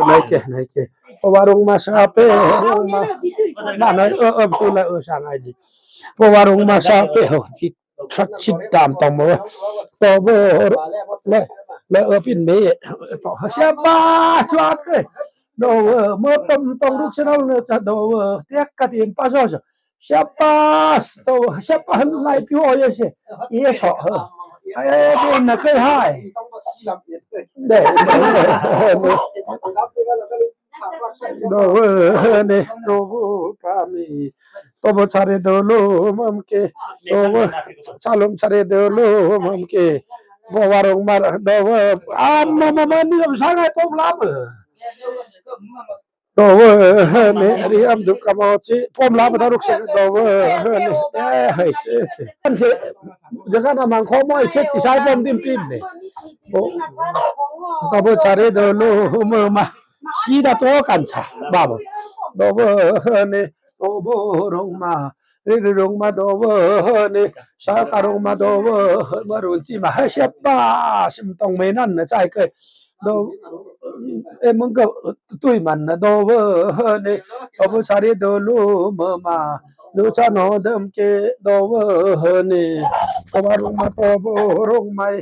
Nai ke, nai ke. Po wa rong ma sa pe. Rong ma. Na na ơ ơ tu la ơ sa ngai ji. Po wa rong ma sa pe ho ji. Chit dam tong mo. To bo le le ơ pin me. To siapa suat ke. Do mo tom tong ruk senal ne cha do. Tiak ka tin pa so. Siapa to siapa lai pi o ye se. Ye so. Ai de na ke hai. De. Do ne do pa mi. To bo chare do lo mam ke. To bo chalom chare do lo mam ke. Bo wa rong ma do bo. A ma ma ma ni lam sa ngai pom la. Do bo ne ri am du ka mo chi pom la da ruk se do bo ne. Eh hai che. An se jaga na mang kho mo che chi sai pom dim pim ne. To bo chare do lo mam ma. Si da to kan cha ba bo. Do bo ne to bo rong ma. Ri ri rong ma do bo ne. Sa ka rong ma do bo ma run chi ma ha siapa sim tong me nan na chai ke. Do e mong ka tui man na do bo ne. Do bo sa ri do lu ma ma. Du cha no dam ke do wo ne. ꓪ ꓣꓳ ꓟ ꓔꓳ ꓐꓳ ꓣꓳ ꓟ ꓬꓲ ꓔꓲ ꓡꓰ ꓠ ꓣꓳ ꓟ ꓬꓲ ꓢꓯꓼ ꓗ ꓣꓳ ꓟ ꓞꓳ ꓞꓳ ꓒꓶꓸ ꓔꓴ ꓙꓲ ꓟꓲ ꓒꓯꓹ ꓗꓷ ꓠꓽ ꓣꓳ ꓘꓴ ꓟꓲ ꓞꓳ ꓔꓳ ꓔꓳ ꓐꓳ ꓪ ꓡꓳ ꓡꓳ ꓡꓰ ꓟꓽ ꓚ ꓠꓬꓲ ꓫꓬ ꓑꓸ ꓓꓳ ꓪꓴꓸ ꓠꓲ ꓓꓳ ꓪꓴꓸ ꓞꓹ ꓡꓰ ꓛꓬ ꓑꓸ ꓓꓳ ꓪꓴꓸ ꓠꓯ ꓗꓲ ꓓꓰ ꓓꓳ ꓪꓴꓸ ꓠꓲ ꓠꓲ ꓓ ꓣ ꓢꓯꓼ ꓔꓳ ꓟꓳ ꓗꓪ ꓔꓲ ꓢꓯꓼ ꓔꓳ ꓢꓳꓽ ꓖꓬ ꓟꓲ ꓢꓯꓼ ꓔꓳ ꓬꓳ ꓠꓹ ꓫꓵ ꓬꓳ ꓠꓹ ꓔꓳ ꓞꓳ ꓞ ꓘꓹ ꓟꓬꓱ ꓘꓹ ꓐꓴ ꓡꓰ ꓗ ꓞꓳ ꓔꓳ ꓒ ꓢ ꓑꓮꓲ ꓐꓳ ꓙꓰ ꓞꓳ ꓔꓳ ꓠꓯ ꓪ ꓡꓳ ꓠꓯ ꓟꓽ ꓕꓳ ꓡꓳ ꓔꓳ ꓘꓹ ꓟꓬꓱ ꓘꓹ ꓖꓶ ꓪ ꓟꓴ ꓪ ꓞꓳ ꓔꓳ ꓗꓷ ꓔꓴ ꓐꓴ ꓟ ꓗꓷ ꓣꓳ ꓟ ꓞꓳ ꓔꓳ ꓦ ꓠꓽ ꓓꓳ ꓪꓴꓸ ꓠꓲ ꓕꓴ ꓡꓰ ꓟ ꓞꓳ ꓞꓳ ꓞꓹ ꓔꓳ ꓗꓷ ꓢꓲ ꓡꓴ ꓞꓳ ꓟ ꓗꓷ ꓡꓴ ꓔꓳ ꓞꓳ ꓞꓹ ꓔꓳ ꓗꓷ ꓖꓴ ꓣꓳ ꓕꓽ ꓐꓴ ꓖꓴ ꓣꓳ ꓕꓽ ꓗꓷ ꓠꓹ ꓐꓴ ꓞꓳ ꓞꓳ ꓘꓪ ꓞꓳ ꓞꓹ ꓔꓳ ꓗꓷ ꓖꓳ ꓐꓲ ꓔ ꓞꓳ ꓬꓳ ꓠꓹ ꓫꓬ ꓚꓲ ꓣꓲ ꓬꓲ ꓘꓹ ꓔꓳ ꓗꓷ ꓓꓳ ꓪꓴꓸ ꓠꓲ ꓦ ꓠꓽ ꓓꓳ ꓪꓴꓸ ꓮ ꓣꓳ ꓠꓽ ꓞꓳ ꓐꓴ ꓣꓳ ꓠꓽ ꓞꓳ ꓗꓷ ꓡ ꓢꓲ ꓟꓽ ꓢꓲ ꓣꓳ ꓐꓴ ꓐꓴ ꓟ ꓑꓴ ꓔꓴ ꓔꓴ ꓔꓳ ꓐꓴ ꓠꓽ ꓡꓯꓸ ꓟ ꓗꓷ ꓫꓴ ꓘꓹ ꓓꓴ ꓪꓴꓸ ꓬꓲ ꓗꓷ ꓠꓽ ꓗꓹ ꓞꓳ ꓓꓳ ꓪꓴꓸ ꓠꓲ ꓮ ꓠꓽ ꓫꓴ ꓘꓹ ꓔꓳ ꓐꓴ ꓡꓳ ꓟ ꓮ ꓡꓲ ꓡꓲ ꓠꓽ ꓡꓯꓸ ꓟ ꓗꓷ ꓗꓪ ꓗꓪ ꓡꓳ ꓪꓴꓸ ꓠꓲ ꓓꓳ ꓪꓴꓸ ꓠꓲ ꓔꓳ ꓐꓴ ꓔꓳ ꓪꓴꓸ ꓢꓯꓸ ꓠꓲ ꓟꓽ ꓞꓳ ꓫꓬꓻ ꓗꓷ ꓐꓴ ꓟ ꓡꓲ ꓦ ꓬꓰ ꓟꓲ ꓞꓳ ꓪꓴꓸ ꓔꓲ ꓗꓹ ꓟꓴ ꓟꓳ ꓟꓲ ꓞꓳ ꓔꓳ ꓐꓴ ꓡꓳ ꓟ ꓡꓲ ꓡꓲ ꓠꓽ ꓡꓯꓸ ꓟ ꓗꓷ ꓓꓳ ꓪꓴꓸ ꓠꓲ ꓓꓳ ꓪꓴꓸ ꓛꓲ ꓡꓳ ꓟ ꓟꓽ ꓘꓬ ꓐꓳ ꓔꓳ ꓫꓳꓽ ꓖꓬ ꓟꓲ ꓢꓯꓼ ꓔꓳ ꓣꓳ ꓪꓴꓸ ꓟꓲ ꓢꓯꓼ ꓔꓳ ꓠꓲ ꓠꓹ ꓟꓽ ꓢꓯꓼ ꓔꓳ ꓬꓰ ꓗꓳ ꓟꓽ ꓢꓯꓼ ꓔꓳ ꓣ ꓙ ꓟꓲ ꓢꓯꓼ ꓔꓳ ꓦ ꓕꓲ ꓟꓲ ꓢꓯꓼ ꓔꓳ ꓛꓲ ꓡꓳ ꓟ ꓢꓯꓼ ꓔꓳ ꓟꓽ ꓮꓸ ꓐꓳ ꓢꓯꓼ ꓔꓳ ꓟꓽ ꓘꓬ ꓐꓳ ꓢꓯꓼ ꓔꓳ ꓮ ꓣꓳ ꓠꓽ ꓞꓳ ꓞꓹ ꓐꓴ ꓣꓳ ꓠꓽ ꓞꓳ ꓞꓹ ꓔꓳ ꓗꓷ ꓗꓷ ꓡ ꓢꓲ ꓟꓽ ꓢꓲ ꓣꓳ ꓐꓴ ꓐꓴ ꓟ ꓑꓴ ꓔꓴ ꓬꓳ ꓠꓽ ꓫꓬ ꓠꓽ ꓔꓳ ꓫꓬ ꓚꓲ ꓠꓽ ꓫꓬ ꓡꓯꓳ ꓐꓳ ꓐꓰ ꓡꓳ ꓔꓳ ꓬꓰ ꓓꓳ ꓪꓴꓸ ꓠꓲ ꓢ ꓑ ꓣ ꓞꓳ ꓗꓷ ꓪ ꓟꓴ ꓪ ꓞꓳ ꓔꓳ ꓬꓰ ꓔꓳ ꓐꓴ ꓠꓽ ꓡꓯꓸ ꓟ ꓢ ꓬꓳ ꓠꓽ ꓡꓯꓸ ꓟ ꓞꓳ ꓟꓳ ꓠꓽ ꓡꓯꓸ ꓟ ꓗꓷ ꓘꓳ ꓫꓴ ꓡꓳ ꓘꓳ ꓟꓳ ꓡꓳ ꓕꓲ ꓣꓳ ꓣꓳ ꓢꓯꓼ ꓗꓷ ꓠꓲ ꓠꓹ ꓟ ꓡꓳ ꓬꓰ ꓢ ꓟꓽ ꓪ ꓫꓴ ꓐꓳ ꓟꓴ ꓪꓳ ꓞꓹ ꓔꓲ ꓡꓳ ꓓꓴ ꓢ ꓟꓽ ꓠꓬꓲ ꓪ ꓢ ꓥ ꓐꓳ ꓐꓴ ꓟꓴ ꓘꓳ ꓟꓳ ꓣꓳ ꓐꓳ ꓗꓷ ꓓꓳ ꓪꓴꓸ ꓠꓲ ꓪꓴ-ꓢ ꓬꓰ ꓟꓲ ꓐꓴ ꓟꓽ ꓚꓲ ꓔꓳ ꓐꓴ ꓞꓹ ꓡꓰ ꓓꓳ ꓡꓳ ꓟꓶ ꓟ ꓓꓳ ꓞꓹ ꓠꓽ ꓓꓳ ꓟ ꓗꓷ ꓓꓳ ꓞꓹ ꓠꓽ ꓓꓳ ꓟ ꓗꓷ ꓔꓳ ꓐꓴ ꓠꓽ ꓡꓯꓸ ꓟ ꓞꓳ ꓠꓬꓲ ꓮ ꓣꓳ ꓢꓴ ꓠꓬꓲ ꓮ ꓣꓳ ꓑꓴ ꓗꓷ ꓢ ꓐꓴ ꓫꓴ ꓟꓲ ꓙ ꓢ ꓡꓲ ꓗꓳ ꓞꓹ ꓟ ꓣꓳ ꓣꓳ ꓢ ꓟ ꓗꓷ ꓝꓴ ꓓꓴ ꓡꓳ ꓟ ꓗꓷ ꓣꓳ ꓣꓳ ꓢ ꓟ ꓗꓷ ꓐꓲ ꓡꓲ ꓡꓲ ꓟ ꓡꓲ ꓟ ꓐꓳ ꓪꓰ ꓟ ꓡꓲ ꓞꓳ ꓚꓳ ꓡꓲ ꓐꓳ ꓪꓰ ꓪꓴꓽ ꓘꓰ ꓢꓯꓼ ꓗꓷ ꓢ ꓘꓹ ꓟ ꓓꓲ ꓑ ꓢ ꓘꓹ ꓒ ꓢ ꓘꓹ ꓑ ꓢ ꓘꓹ ꓗꓴ ꓡꓴ ꓞꓹ ꓟ ꓛꓬꓻ ꓓꓽ ꓞꓹ ꓟ ꓪꓴꓽ ꓘꓰ ꓢ ꓘꓹ ꓟ ꓪꓴꓽ ꓬꓴ ꓞꓹ ꓟ ꓔ ꓓꓴ ꓐꓰ ꓞꓹ ꓟꓲ ꓪꓴꓽ ꓘꓰ ꓢ ꓘꓹ ꓟ ꓪꓴꓽ ꓘꓰ ꓣꓱꓽ ꓓꓴ ꓟꓲ ꓥ ꓗꓷ ꓔꓳ ꓡꓳ ꓡꓲ ꓫ ꓟ ꓗꓷ ꓠꓲ ꓠꓹ ꓟꓽ ꓢꓯꓼ ꓔꓳ ꓗꓳ ꓟꓽ ꓢꓯꓼ ꓔꓳ ꓢ ꓬꓳ ꓠꓽ ꓡꓯꓸ ꓟ ꓚꓳ ꓟꓳ ꓠꓽ ꓡꓯꓸ ꓟ ꓔꓳ ꓐꓴ ꓠꓽ ꓡꓯꓸ ꓟ ꓑꓳ ꓮ ꓑ ꓗꓹ ꓑꓳ ꓣꓴ ꓘꓴ ꓠꓹ ꓚꓳ ꓔꓳ ꓠꓹ ꓑ ꓬꓲ ꓚꓲ ꓥ ꓠꓹ ꓑꓲ ꓔ ꓠꓹ ꓑ ꓮ ꓗ ꓗꓷ ꓡꓰ ꓠꓹ ꓑ ꓬꓲ ꓮ ꓡ ꓫꓵ ꓔꓬ ꓡ ꓮ ꓡ ꓓꓴ ꓠꓽ ꓦꓲ ꓒ ꓐꓴ ꓟꓬ ꓕꓲ ꓡ ꓗꓳ ꓗ ꓓꓳ ꓪꓴꓸ ꓠꓲ ꓫꓬꓹ ꓔꓴ ꓣꓳ ꓠꓽ ꓡꓰ ꓠꓽ ꓡꓯꓸ ꓟ ꓗꓷ ꓫꓬꓹ ꓣꓳ ꓠꓽ ꓡꓯꓸ ꓟ ꓗꓷ ꓟꓳ ꓣꓳ ꓥ ꓑ ꓗ ꓑ ꓬꓰ ꓠꓲ ꓪꓽ ꓡ ꓡꓳ ꓟ ꓠꓽ ꓡꓰ ꓞꓹ ꓧꓳ ꓗꓷ ꓛꓳ ꓟ ꓫꓬꓹ ꓠꓬꓲ ꓟ ꓫꓬꓹ ꓗꓷ ꓙꓳ ꓓꓰ ꓑ ꓣꓰ ꓫꓬꓹ ꓔꓴ ꓣꓳ ꓗꓹ ꓫꓳ ꓧꓪ ꓗꓳ ꓗꓷ ꓗꓹ ꓧꓳ ꓗꓹ ꓑ ꓡꓳ ꓗꓹ ꓑ ꓗꓷ ꓢꓲ ꓔꓲ ꓠꓽ ꓘꓰ ꓫꓵ ꓚꓴ ꓫꓴ ꓟ ꓡꓳ ꓫꓳ ꓟ ꓗꓷ ꓖꓼ ꓙꓰ ꓫꓬꓹ ꓠꓲ ꓐ ꓫꓬꓹ ꓫꓬꓹ ꓔꓴ ꓣꓳ ꓑ ꓣꓰ ꓑ ꓣꓰ ꓫꓳ ꓠꓽ ꓪꓴꓸ ꓠꓲ ꓪꓽ ꓠꓽ ꓔꓳ ꓠꓴ ꓪꓴꓸ ꓠꓲ ꓠꓴ ꓪꓴꓸ ꓗꓪ ꓮꓳ ꓬꓰ ꓢꓴ ꓟꓬ ꓡꓯ ꓮ ꓠꓹ ꓕꓳ ꓟ ꓡꓯ ꓗꓴ ꓗꓴ ꓚꓴ ꓗꓷ ꓐ ꓐꓴ ꓗꓷ ꓬꓰ ꓠꓴ ꓪꓴꓸ ꓕ ꓑ ꓟ ꓡꓳ ꓠꓴ ꓪꓴꓸ ꓠꓲ ꓪꓴꓸ ꓔꓳ ꓪ ꓞꓰ ꓠꓲ ꓟ ꓚꓴ ꓠꓴ ꓪꓴꓸ ꓗꓷ ꓢꓴ ꓗꓷ ꓮ ꓕꓯ ꓑ ꓬꓰ ꓑ ꓬꓰ ꓓꓯ ꓗꓷ ꓐꓰ ꓠꓴ ꓪꓴꓸ ꓠꓲ ꓪꓴꓸ ꓔꓳ ꓪ ꓦ ꓠꓽ ꓠꓴ ꓘꓰ ꓒꓳꓹ ꓫ ꓙꓳ ꓢꓰ ꓠꓴ ꓗꓷ ꓣꓳ ꓢ ꓑꓳ ꓡꓳ ꓓꓻ ꓔ ꓑꓳ ꓞꓹ ꓓꓻ ꓔꓳ ꓫꓬꓹ ꓔꓴ ꓠꓽ ꓙꓳ ꓣꓲ ꓑ ꓣꓲ ꓠꓽ ꓢꓳ ꓘꓹ ꓗꓷ ꓣꓳ ꓢꓳ ꓠꓴ ꓪꓴꓸ ꓠꓲ ꓠꓴ ꓪꓴꓸ ꓠꓲ ꓔꓳ ꓠꓽ ꓟꓶ ꓔꓳ ꓚꓰ ꓔꓳ ꓐꓳ ꓣꓲ ꓣꓲ ꓠꓽ ꓡꓯꓸ ꓟ ꓢ ꓬꓳ ꓠꓽ ꓡꓯꓸ ꓟ ꓚꓳ ꓐꓳ ꓠꓽ ꓡꓯꓸ ꓟ ꓚꓰ ꓢꓲ ꓡ ꓟ ꓑ ꓠꓴ ꓪꓴꓸ ꓑꓳ ꓡ ꓟ ꓑ ꓠꓴ ꓪꓴꓸ ꓠꓴ ꓘꓰ ꓛꓪ ꓬꓳ ꓠꓴ ꓗꓷ ꓣꓳ ꓢ ꓑꓳ ꓡꓳ ꓓꓻ ꓔ ꓫꓬꓹ ꓔꓴ ꓣꓳ ꓣꓲ ꓑ ꓣꓲ ꓘꓹ ꓗꓷ ꓗꓷ ꓣꓳ ꓬꓲ ꓢꓴ ꓚꓰ ꓗꓷ ꓗꓷ ꓐ ꓠꓴ ꓪꓴꓸ ꓒꓯꓹ ꓕꓲ ꓕꓲ ꓘꓰ ꓘꓳ ꓢ ꓛꓴ ꓠꓴ ꓪꓴꓸ ꓪꓴꓸ ꓟ ꓠꓴ ꓪꓴꓸ ꓒꓯꓹ ꓘꓳ ꓢ ꓛꓴ ꓫꓬꓹ ꓔꓴ ꓢꓯꓼ ꓔ ꓗꓪ ꓙꓳ ꓐꓰ ꓑ ꓣꓲ ꓚꓳ ꓟꓳ ꓖ ꓑ ꓔꓴ ꓓꓳ ꓫꓳ ꓟ ꓫꓬꓹ ꓟ ꓫꓬꓹ ꓗꓷ ꓫꓬꓹ ꓔꓴ ꓙꓳ ꓐꓰ ꓑ ꓣꓲ ꓘꓳ ꓘꓹ ꓟ ꓗꓷ ꓚꓬ ꓢꓴ ꓟ ꓗꓷ ꓚꓬ ꓠꓴ ꓪꓴꓸ ꓠꓲ ꓠꓴ ꓪꓴꓸ ꓠꓲ ꓔꓳ ꓠꓽ ꓡ ꓟ ꓡꓯꓸ ꓔꓳ ꓗꓷ ꓘꓹ ꓗꓷ ꓗꓷ ꓣꓳ ꓢꓴ ꓠꓽ ꓟꓲ ꓕꓴ ꓪ ꓕꓽ ꓕꓴ ꓪ ꓑ ꓪ ꓡꓰ ꓠꓽ ꓗꓹ ꓗꓷ ꓠꓴ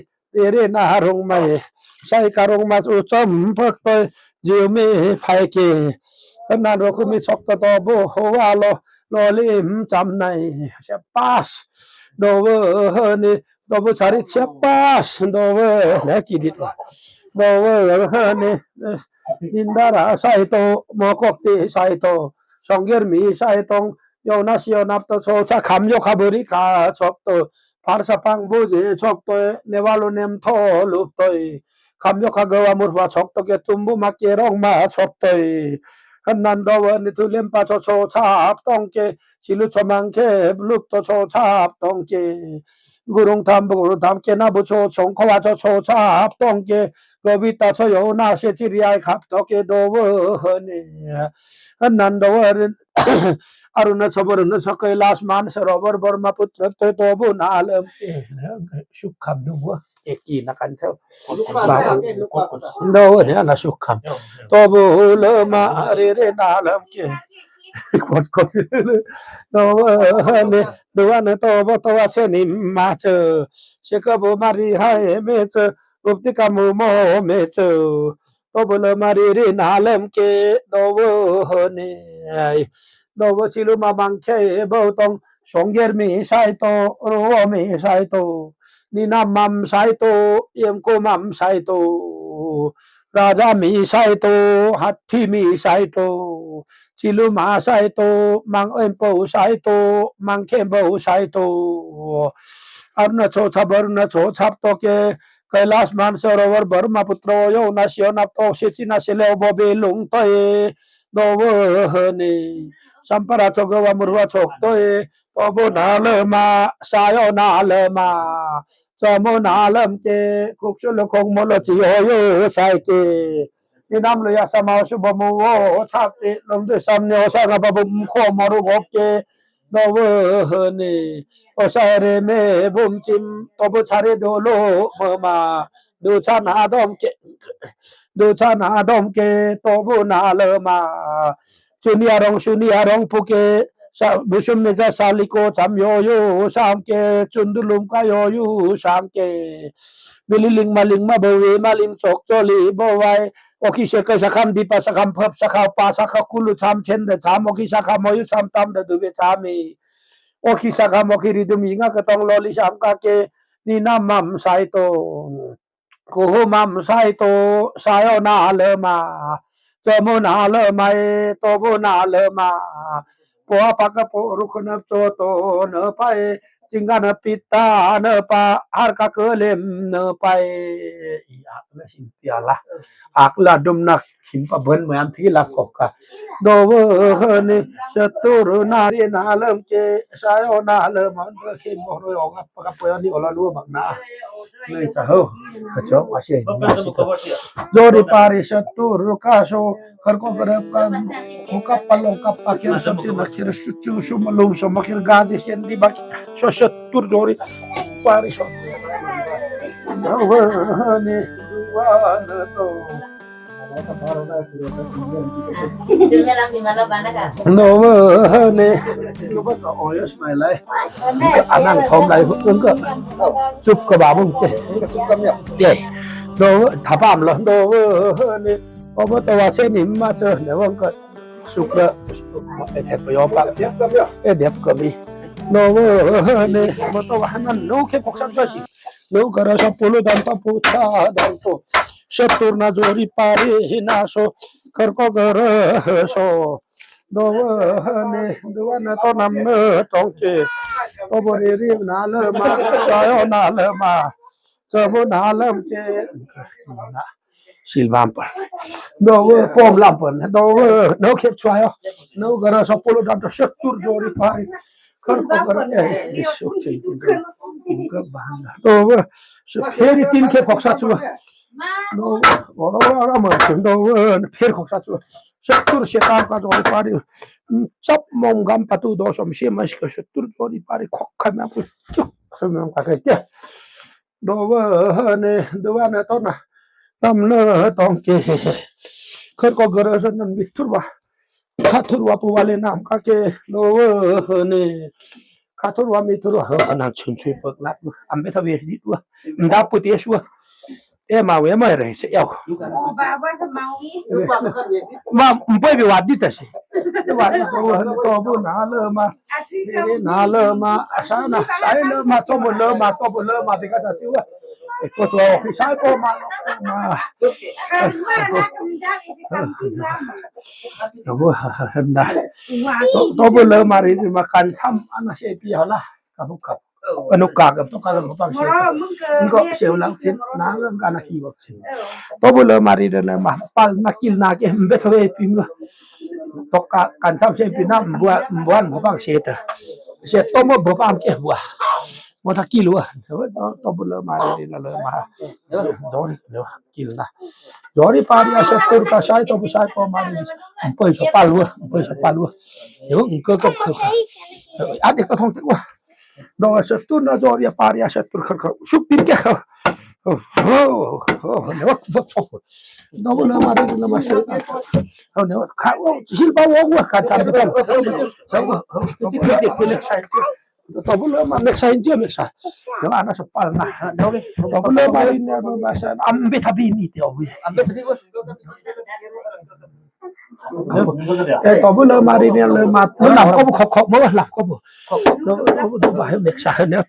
ꓪꓴꓸ ꓠꓲ Ka toro wa mi toro wa. Ho, na chun chui pek lat wa. Ambe ta we di wa. Nda put yes wa. E ma we ma re se yau. Ma mpoe bi wa di ta se. Wa di to wa to bu na le ma. Na le ma. Sa na. Sa le ma to bu le ma to bu le ma bi ka ta ti wa. E ko to wa sa ko ma ma. Tobu, ha, ha, na. To-, tobu le mari ni ma kan sam ana se pi hala. Kabu kap. Anu ka kap, to ka kap, to ka kap. Nko se ulang sin, na, na, na ki wak sin. Tobu le mari ni ma, pal na kil na ke, mbe to e pi ma. To ka, kan sam se pi na, mbuan, mbuan, mbuan se ta. Se to mo mbuan ke mbuan. Mo ta kil wa. Tobu le mari ni le ma. Dori, dori. Kil na. Jori pari a se tur ka sai to bu sai to mari. Mpoi so pal wa, mpoi so pal wa. Yo, ngke ko ko. Ade ko thong te wa. Do se tur na jori pari a se tur ko ko. Suk pin ke ko. Oh, oh, oh, ne wa ko so. Do bu na mari na ma se. Oh, ne wa ka wa sil ba wa wa ka cha. Tobu le ma meksa injo meksa. Yo ana so pal na. Tobu le mari ni ma sa ambe tabi ni te obi. Ambe tabi ko. E tobu le mari ni le ma. Lo la ko ko ko mo la ko bo. Tobu ba meksa ne.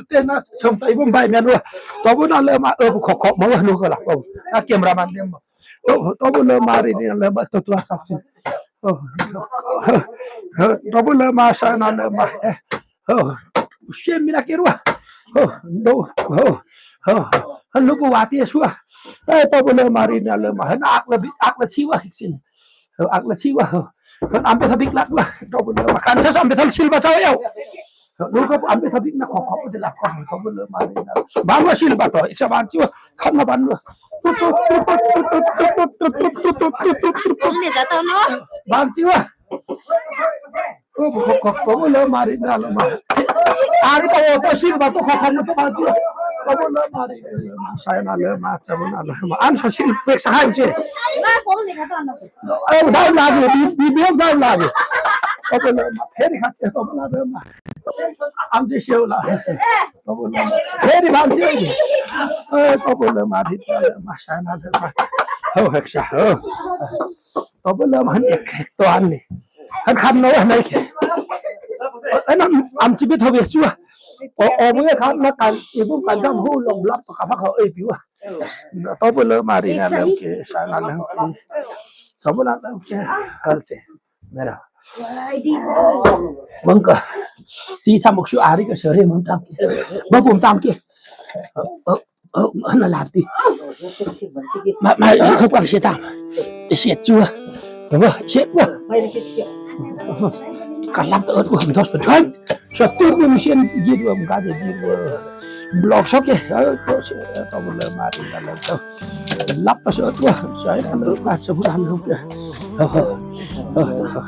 Te na som tai bom bai men wa. Tobu na le ma ko ko mo no ko la ko. Na cameraman ni mo. To-, tobu le mari ni le ma to tua sa. Oh. Tobu le ma sa na le ma. Eh. Oh. Sien mi la ke rua. Oh. No. Oh. Oh. Hanu bu wati sua. Eh, tobu le mari ni le ma. Han ak le bi-, ak le siwa sin. Oh, ak le siwa. Oh. Han ambe ta bik lat wa. Tobu le ma. Kan sa ambe ta sil ba sa yau. Lu ko ambe tabi na ko ko de la ko ko le mari na. Ban wa sil ba to, iksa ban siwa, kan na ban wa. Ban siwa. Ko ko ko le mari na le ma. Ari ko to sil ba to ko ko to ban siwa. Ko le mari. Sa na le ma, sa na le ma. An sa sil pek sa han si. Ai, daun lagi, bi, bi, bi, daun lagi. Ko le ma, heri hat ko le ma. Am di siu la. Heri ban siu. Eh, tobu le mari, ma sa na le ma. Oh, heksa. Oh. Tobu le ma han ek, ek to an ni. Han kan no na ke. Eh, na am si bi to bi sua. O, o bu kan na kan, ibu kan jam hu long lap ka pa ka e piwa. Tobu le mari na le ke, sa na le. Tobu na le ke, kalte. Mera. Bang ka. Ti sa mok su ari ka sere mun tam ke. Ba bum tam ke. Oh, oh, oh, na lati. Ma, ma, ka kwa se tam. Se chua. Ba, se wa. Ka lap to wa dos pa. Sa tur ni mesen ji dua, mga ji dua. Blok sok e. Ayo, to se, to bule mari na le to. Lap pa sa to, sa na le, sa bula le.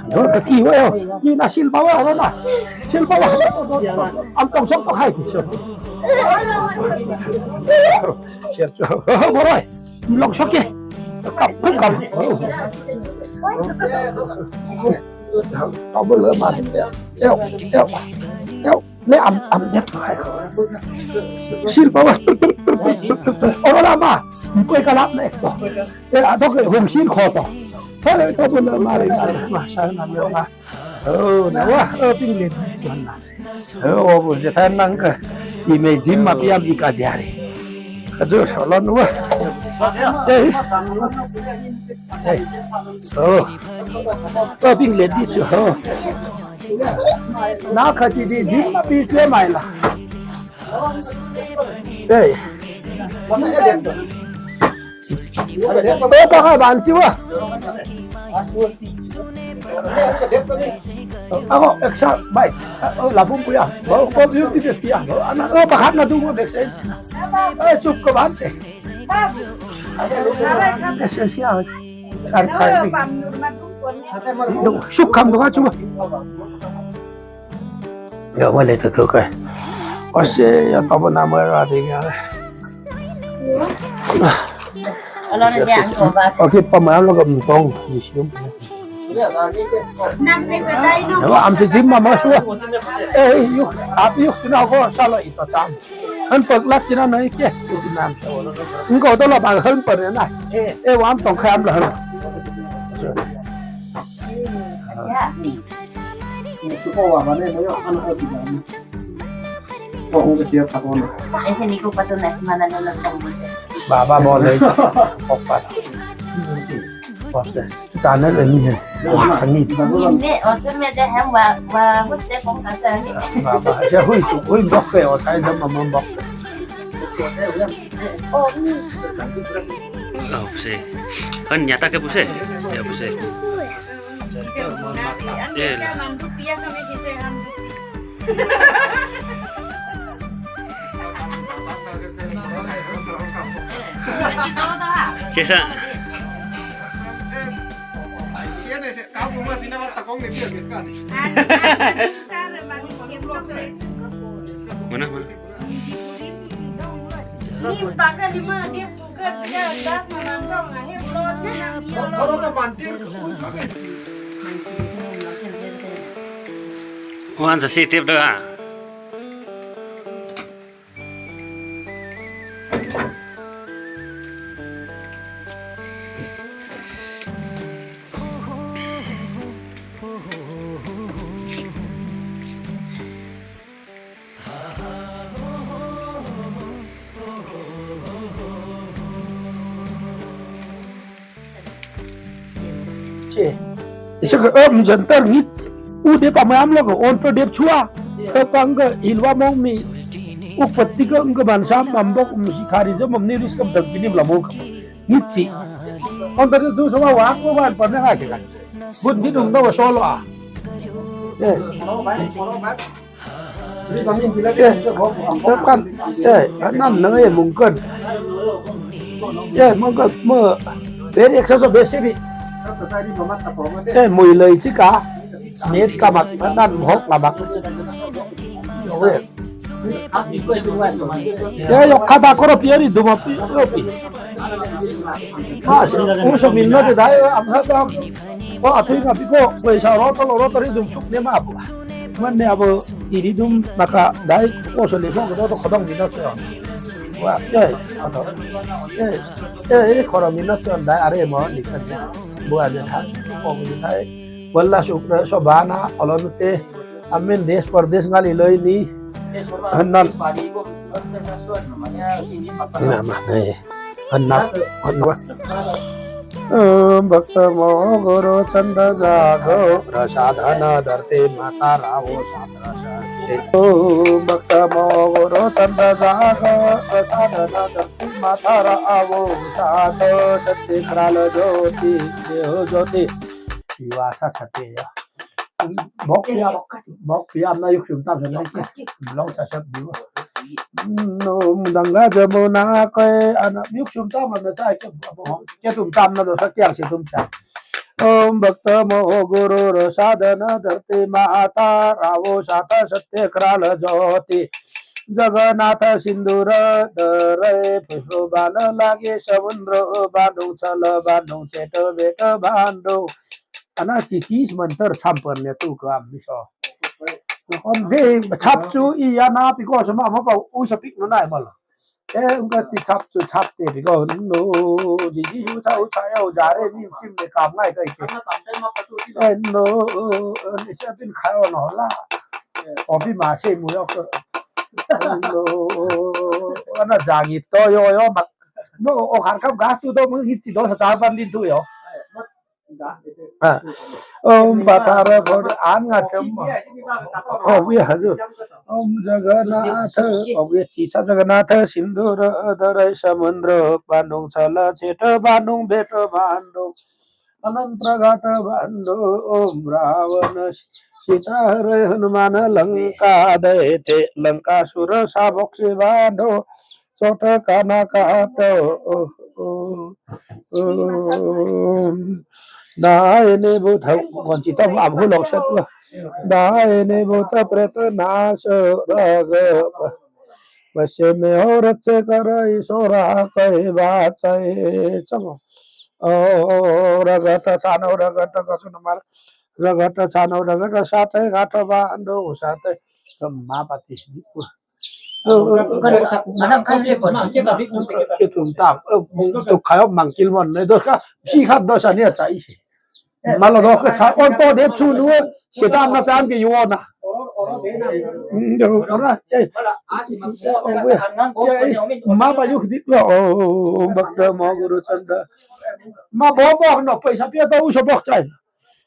Yo, ka ki wa yo. Ki na sil ba wa, na. Sil ba wa. Am tong sok to hai. Sil to. Borai. Blok sok e. Kap, kap. To bule mari. Yo, yo. Yo. Ne am, am, ne. Sil ba wa. Ora la ma. Mpoi ka lap ne. E, a to ke hung sil ko to. Hele to bule mari na ma sa na le ma. Oh, na wa, oh, ping le. Oh, bu je tan nang ke. I me jim ma piam i ka jari. Aduh, lon wa. Eh. Eh. Oh. Oh, ping le di chu. Oh. Na ka ti di jim ma pi che mai la. Ei. Ei, pa ka ban siwa. Ako, eksa, bai. O, la bum puya. Bo, bo, biu, biu, biu, siya. Bo, ana, o, pa ka na du mo, eksa. Ei, chup ko ban se. Eksa, siya. Kar, kar, suk kam do ka chuwa. Yo, wale to to kai. Ose, yo, to bo na mo ra de nga. Alo na siya ang ko ba. Okay, pa ma lo ka mtong, di siya. Wa am si jim ma ma sua. Eh, yuk, ap yuk sina ko sala ito cham. An pek lat sina na ike. Engko to la bang hal per na. Eh, wa am tong kham la hal. Baba bol dai. Opat. Channel ini. Ini, oh, saya ada ham wa, wa, wa, saya kong kasa ni. Baba, ya hui, hui, bok pe, oh, saya dah mamam bok. Oh, puse. Kan nyata ke puse? Ya, puse. Iya. Kesa. Mana, mana? Wan sa si tip do ha. Che. Isa ke em jantar ngit. U dep amai am lo ke on to dep chua. Ke pang ke ilwa mong mi. U pati ke engke ban sam mambok um si khari je mom ni ris ke dak bini mla mong. Ngit si. On to dep tu sama wa ko ban pernah aja kan. Bun di dum do solo a. Eh. Eh, kan, eh, nan nang e mungkin. Eh, mungkin, me, beri eksa so besi bi. Eh, mui lei sika. Net kamak, nan hok kamak. Eh. Eh, yok kata koro pieri duma pi, pi. Mas, uso minno te dai, am sa dam. Oh, atui na piko, kue sa roto, roto ri dum suk ne ma apa. Man ne abo iri dum naka dai ko so le so ko to khodong ni na so. Wa, ye, ato. Ye, ye, ye, khoro ni na so dai are mo ni kan. Bua de tha, ko ni dai. Wala suk so bana, olon te. Amin des pardes ngali loi ni. Hanan. Na, ma, ne. Anna, anna. Om bhakta mo guru chanda jago, prasadhana dharti mata ravo sadra shakti. Om bhakta mo guru chanda jago, prasadhana dharti mata ravo sadra shakti. Kral jyoti, deho jyoti. Iwa sa sate ya. Bok piam, bok piam na yuk sum tam sa na ke. Long sa sat diu. Om Ganga Jamuna ke ana yuk sum tam na sa ke. Ke tum tam na do sa kiang si tum tam. Om bhakta mo guru prasadhana dharti mata ravo sadra shakti kral jyoti. Jagannath sindhur dhare pushpa ban lage samudra bandung jal bandung chet bet bandung. Ana chichi mantar sampar ne tu kam biso. Kon de chap chu i ana piko sama ma pa u sapik no nai mal. Eh, ungka ti chap chu chap te piko no di di u sa u sa ya u jare ni chim ne kam ngai kai ke. Eh, no, ni sa pin khai no la. Opi ma se mu yo ko. No, ana jangi to yo yo ma. No, o khan kam gas tu do mu hi chi do sa char ban din tu yo. Ah. Om patara bhor an nga tem. Oh, wi haju. Om Jagannath, om ye chi sa Jagannath sindhur dhare samudra bandung jal chet bandung bet bandung. Ananta ghat bandung, om Ravana sita hare Hanuman Lanka dete, Lanka sura sabok si bandung. Sota kana kato. Dai ne bhut hau kon chi to am hu lok sat wa. Dai ne bhut pret naso raga. Base me ho rache karai sora kai ba chai chang. ओ, रगत छानो रगत कसुन मार, रगत छानो रगत सातै गाँठ बान्धो सातै, मापा ति। ओ, ओ, के तुम ताम, ओ, तो खायो मांग किल मन नै दोस का, सिखात दोस अनि अच्छा इसे। Malo doke sa, on to dep su nu, setan na chan ke yu na. Hmm, ora, eh. Eh, eh, ma ba yu di, oh, bakta ma guru chanda. Ma bok bok no, paisa pia to u so bok chai.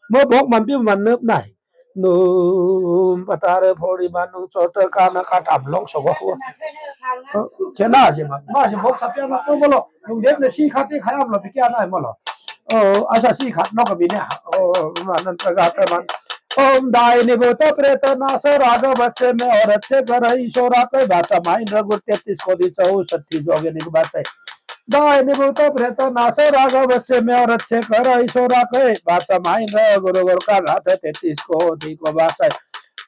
Ma bok man pia man nep nai. Nu, patare phori ba nu, chota kana katam long so bok. Kena je ma, ma je bok sa pia ma to bolo. Lung dep ne si khate khayam lo, pi kia nai malo. O, asa sikhat no ka bi ne. O, manan ta ga ta man. Om daini bhuta preta nasa raga vase me aur acche ghar ishwara ke bacha main ragur tetis koti chau satti jogini ko bacha. Daini bhuta preta nasa raga vase me aur acche ghar ishwara ke bacha main ragur gur ka gatha tetis koti ko bacha.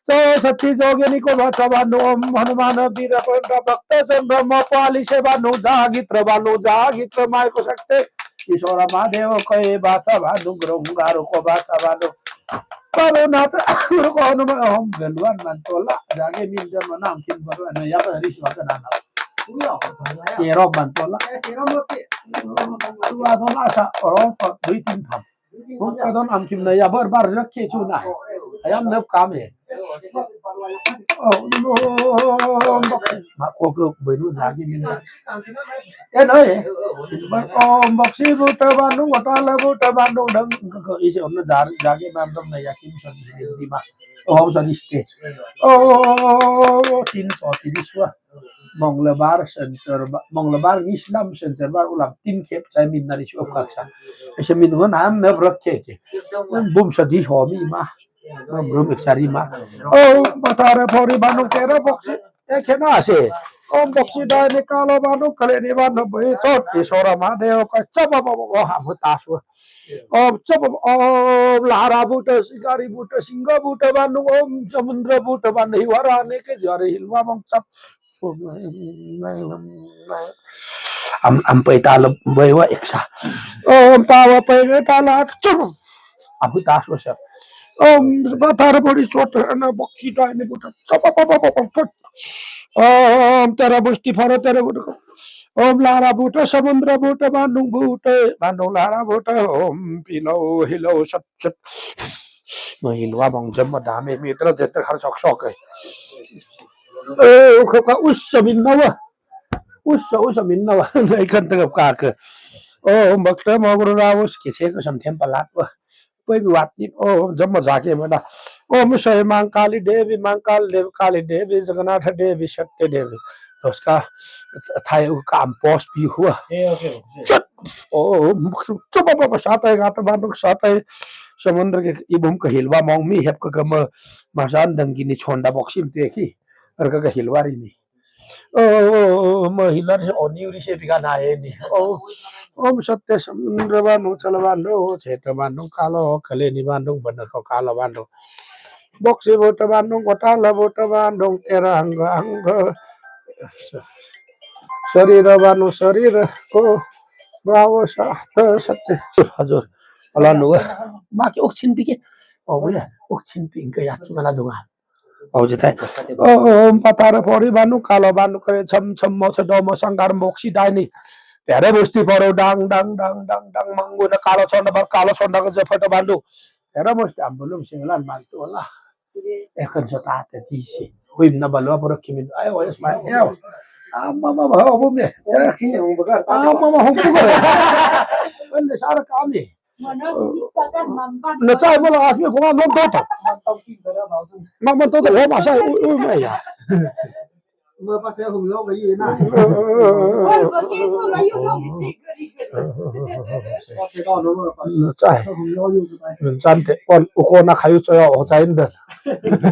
Chau satti jogini ko bacha banu om hanuman bira panda bhakta chandra ma pali se banu jagitra banu jagitra mai ko sakte. Ishwara Mahadev ko e bacha banu, grong garu ko bacha banu. Babu nata guru ko hanu ma hom beluan man tola, jage min jam nam kin baru na ya ba ri swa na na. Sero man tola. Sero mo ti. Wa tola sa, oro pa, dui tin tham. Hom ka don am kim na ya bar bar rakhe chu na. Ayam na kam e. Oh, no. Ma ko ko benu jage min na. E no e. Om boksi bhuta banu, watala bhuta banu, dang ko ise om na jar jage mam dam na yakin san di ma. Om san iste. Oh, tin so ti di swa. Monglebar sensor ba, Monglebar ngislam sensor bar ulam tin khep sai min na di swa kaksa. Ise min ho nam na brak ke ke. Bum sa di ho mi ma. Brum ek sari ma. Om patare phori banu tera boksi. E kena se. Om boksi daini kalo banu kaleni banu boi chot Ishwara Mahadev ka chapa ba ba ha bhuta swa. Om chapa om lara bhuta sikari bhuta singha bhuta banu om samundra bhuta banu hiwara ne ke jare hilwa bang chap. Am, am pai tala bai wa eksa. Om pawa pai tala chur. Am ta so sa. Om bathar bori sot na boksi daini bhuta. Chapa pa pa pa pa pa. Om tera bosti phara tera bhuta. Om lara bhuta samundra bhuta bandung bhuta bandung lara bhuta. Om pilo hilo sat sat. Ma hilwa bang jam ma dame mi tera jeter har sok sok e. Eh, ka, ka, ussa minna wa. Ussa, ussa minna wa. Nai kan tengap kaka. Oh, bakta ma guru rawus, kise ka sam them palat wa. Koi bi wat ni, oh, jamma jake mana. Om Sai Mankali Devi, Mankali Devi, Kali Devi, Jagannath Devi, Shakti Devi. Uska thai u kam pos pi hua. Eh, okay, okay. Chat. Oh, maksud, coba, coba, satai kata bandung, satai. Samundra ke ibum ke hilwa mong mi hep ke kama masan dang kini chonda boxing te ki. Arka ke hilwa ri ni. Oh, ma hilar se oni uri se pika na e ni. Oh, om satte samundra banu chala banu, cheta banu kalo, kaleni banu, bana ko kalo banu. Boksi bhuta bandung, watala bhuta bandung, tera angga angga. Sarira banu, sarira, oh, bravo, sa, ta, sate. Hajur. Ala nu, ma ke ok chin pi ke. Oh, ya, ok chin pi ke ya, cuma la dunga. Oh, jetai. Oh, om patara pori banu, kalo banu, kare, cham, cham, mo, sa, do, mo, sanggar, moksi, daini. Pere, bosti, poro, dang, dang, dang, dang, dang, manggu, na, kalo, sonda, bar, kalo, sonda, ke, jepha, banu. Era mesti ambulum singlan mantu lah. Ekan so tate tisi. Huim na balwa pura kimin. Ayo, wes mai. Ayo. Ama ma ba hubum ye. Era sini hubum kan. Ama ma hubum kan. Kan de sar kami. Na chai mala asmi ko ngan non toto. Mang man toto ho masa u u mai ya. Chante, on, uko na khayu choyo, o chain da.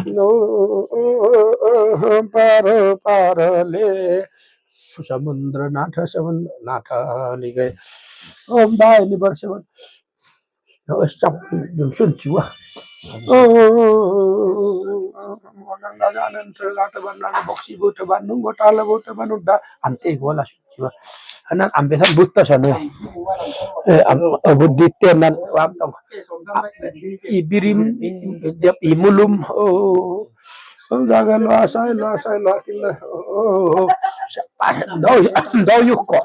No, para, para le. Samundra natha, samundra natha, li gai. Om daini bar samundra. Ơ, sap, sun chiwa. Ơ, nang da ja nan tra ga ta ban nang boksi bu ta ban nung, go ta la bu ta ban nung da, ante go la sun chiwa. Anan ambe san butta san. Eh, am, eh, buddi te nan, wam tong. I birim, i, i, i mulum, oh, oh, jaga lo asai, lo asai, lo akil, oh, oh, oh. Sapa, do, do yuko.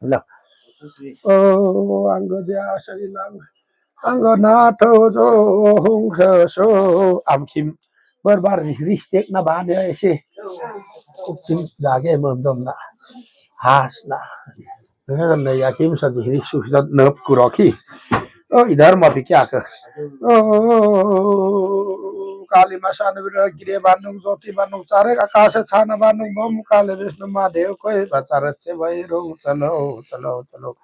Lah. Oh, anggo dia sari lang. Anggo na to jo hung so, so, am kim. Bar bar rih rih tek na ba dia ese. Kim jage mem dom na. Has na. Na ya kim sa rih rih su na nep kuroki. Oh, idhar ma bhi kya kar. Oh, kali masana bira gire bandung, jyoti bandung, chare akase chana bandung, bom kali Vishnu Mahadev koi bachara che bai rong, chalo, chalo, chalo.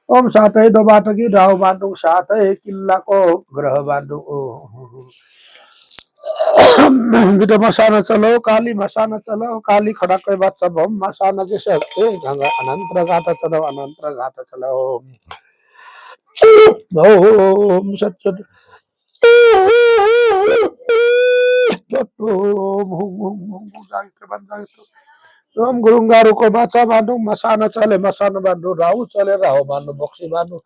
Om satai do bata ki rao bandung, satai killa ko grah bandung. Oh. Bida masana chalo, kali masana chalo, kali khada koi bacha bom masana jese. Eh, ganga anantra gata chalo, anantra gata chalo. Om sat sat. Om hung hung hung hung jang teban jang tu. Om gurung garu ko bacha bandung, masana chale, masana bandung, rao chale, rao bandung, boksi bandung.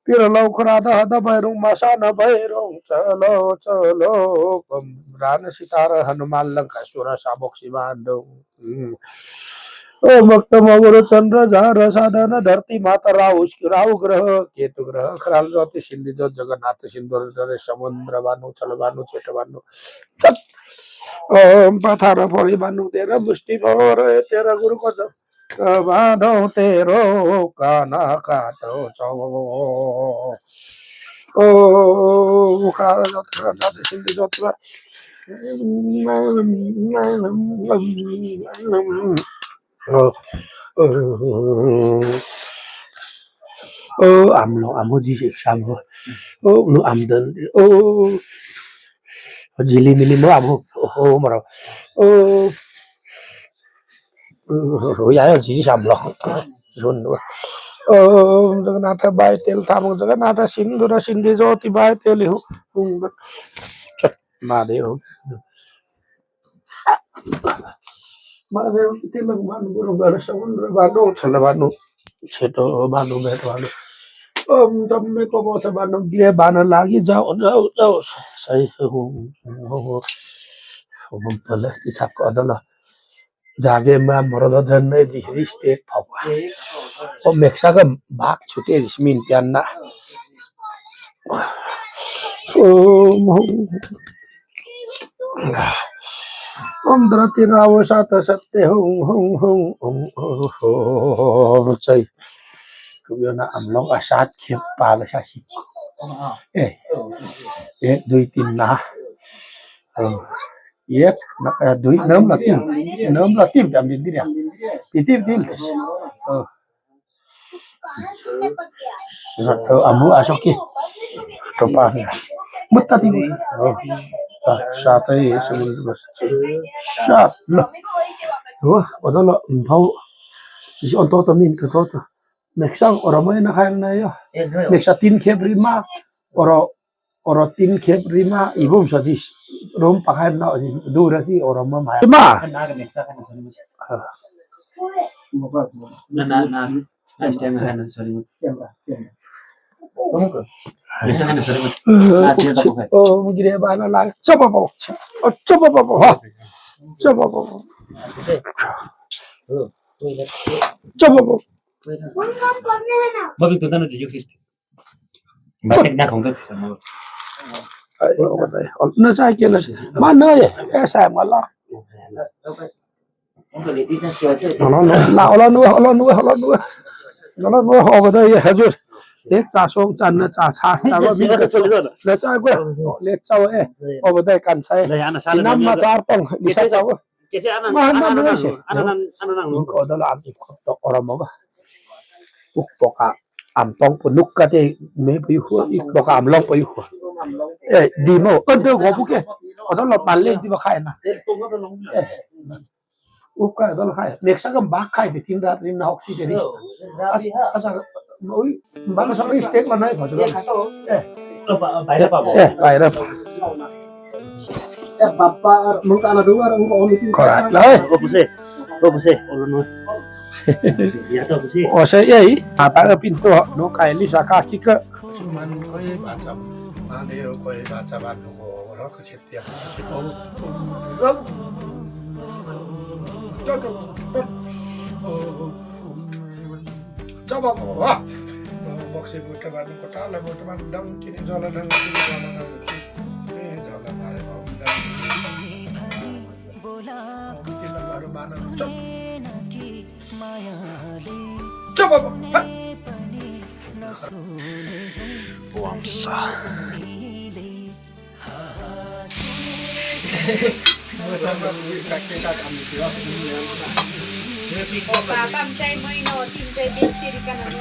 Pira lau khura da hada bairung, masana bairung, chalo, chalo. Om rana sitara Hanuman Lanka sura sa boksi bandung. Hmm. Om Bhakta Maguru Chandra Jara Sadhana Dharti Mata Rahu, Rahu Graha, Ketu Graha, Kral Jyoti Sindhi Jyoti Jagannath Sindhu Dare Samudra Banu, Chala Banu, Cheta Banu. Chat. Om Pathara Phori Banu, Tera Musti Phore, Tera Guru Koto. Banu, Tero Kana Kato Cho. Oh, Kral Jyoti Jagannath Sindhi Jyoti. Oh, oh, oh, amlo, amo ji sik sam ho. Oh, nu am dan. Oh, jili mili mo amo. Oh, oh, maro. Oh, oh, ya, ya, ji sam lo. Sun. Oh, Jagannatha bai tel tamang Jagannatha Sindhu da Sindhi Jyoti bai tel hu. Hung. Chat. Mahadev. Mahadev, Tilang Banu, Guru Garu, Samudra Banu, Chala Banu, Cheto Banu, Bet Banu. Om Dhamme Ko Motha Banu, Gire Banu lagi, jao, jao, jao. Sai, hum, hum, hum. Hum, pala, kisap ko adala. Jage ma moro do dhan ne di riste papa. O meksa ka bak chute di smin pian na. Om, om. Om drati rawo sata satte hung, hung, hung, hung, hung, hung, chai. Kubiona amlong asat khep pala sasi. Eh, eh, dui tin na. Oh. Yep, na, eh, dui, nam la tin. Nam la tin, tam din dia. Tin, tin, tin. Oh. Amu asoki. Topa. Mutta tin. Oh. Ah, sata ye, semun. Sat, la. Wah, ada la, mpau. Isi on toto min, ke toto. Meksa ora mai na kain na ya. Meksa tin khep rima. Ora Oro tin khep rima, ibum sa dis. Rum pakai na, du rasi oro ma mai. Rima. Na, na, na. Oh, mugire ba na la. Coba po. Oh, coba po. Ha. Coba po. Coba po. Babi tu tano Jisu Kristo. Batik na kong kek. Ai, o ba dai. Na sa ke na. Ma na ye. E sa ma la. No, no, no. La, ola nu, ola nu, ola nu. Ola nu, o ba dai ye, hajur. E, ta song, ta na, ta, ta, ta, ba, min ka. Le sa ko. Le sa, e. O ba dai kan sa, e. Inam ma sa tong. Bisa sa. Kesi anan, anan, anan, anan, anan, anan, anan. Ko da la am ip ko to ora mo ba. Uk poka am tong po nuk ka te me po yu. Ik poka am long po yu. Eh, di mo. Ando ko buke. O da la palen di ba khai na. Eh. Uk ka da la khai. Next time ba khai be tin da rin na hok si te ri. Asa, asa. Oi, bang sa mistake mana ko. Eh. Lo pa, pa, pa, pa. Eh, pa, pa. Eh, papa, mung ka na dua, mung ka omi. Correct lah, eh. Ko puse. Ko puse. Olo no. Ya to puse. O sa ya i. Apa pintu no kaili sa kaki ke. Cuman koi baca. Mande koi baca bandu ko. Olo kecil. Coba, coba. Boksi bu teman kota lah, bu teman dang kini jalan dang kini jalan dang kini jalan hari mau dang. Coba. Coba. Wangsa. Papa, mtai moi no, tim tai besi di kanan.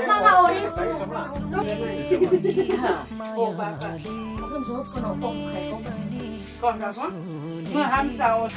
Mama ori. Kon da kon. Mă, ham sa ori.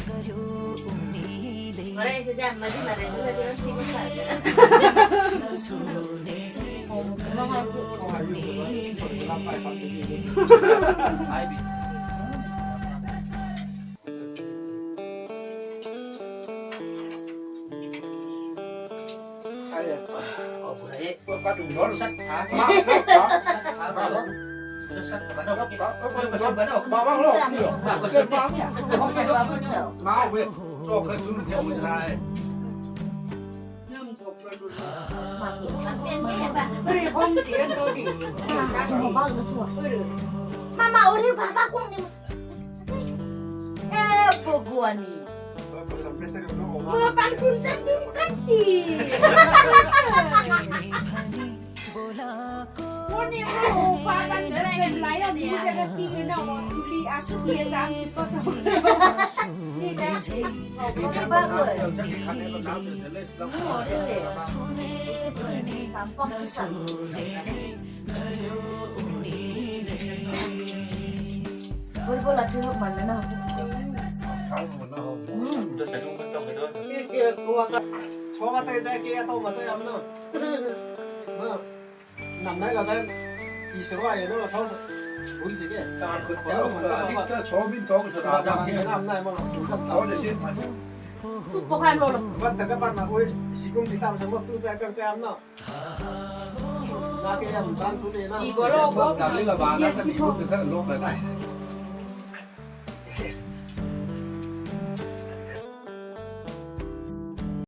Mama ori baba kong ni. Eh, pogoni. Mă, pan kun sa tu kati. Kone mo, pa pan kun sa tu kati, no, mo, suli, aku, ye, sam, ko, so. Ni, na. Nam nai la dan i sura ye no la thau. Bun si ke. Cha ko ta. Dik ta chau bin thau ko sura. Nam nai ma la. Thau de si ma. Tu to kan lo la. Ban ta ka ban ma ko si kung ti tam sa ma tu cha kan pe am na. Na ke yam tan tu ne na. I ko lo ko. Dali la ba na ka ni ko ka lo ka na.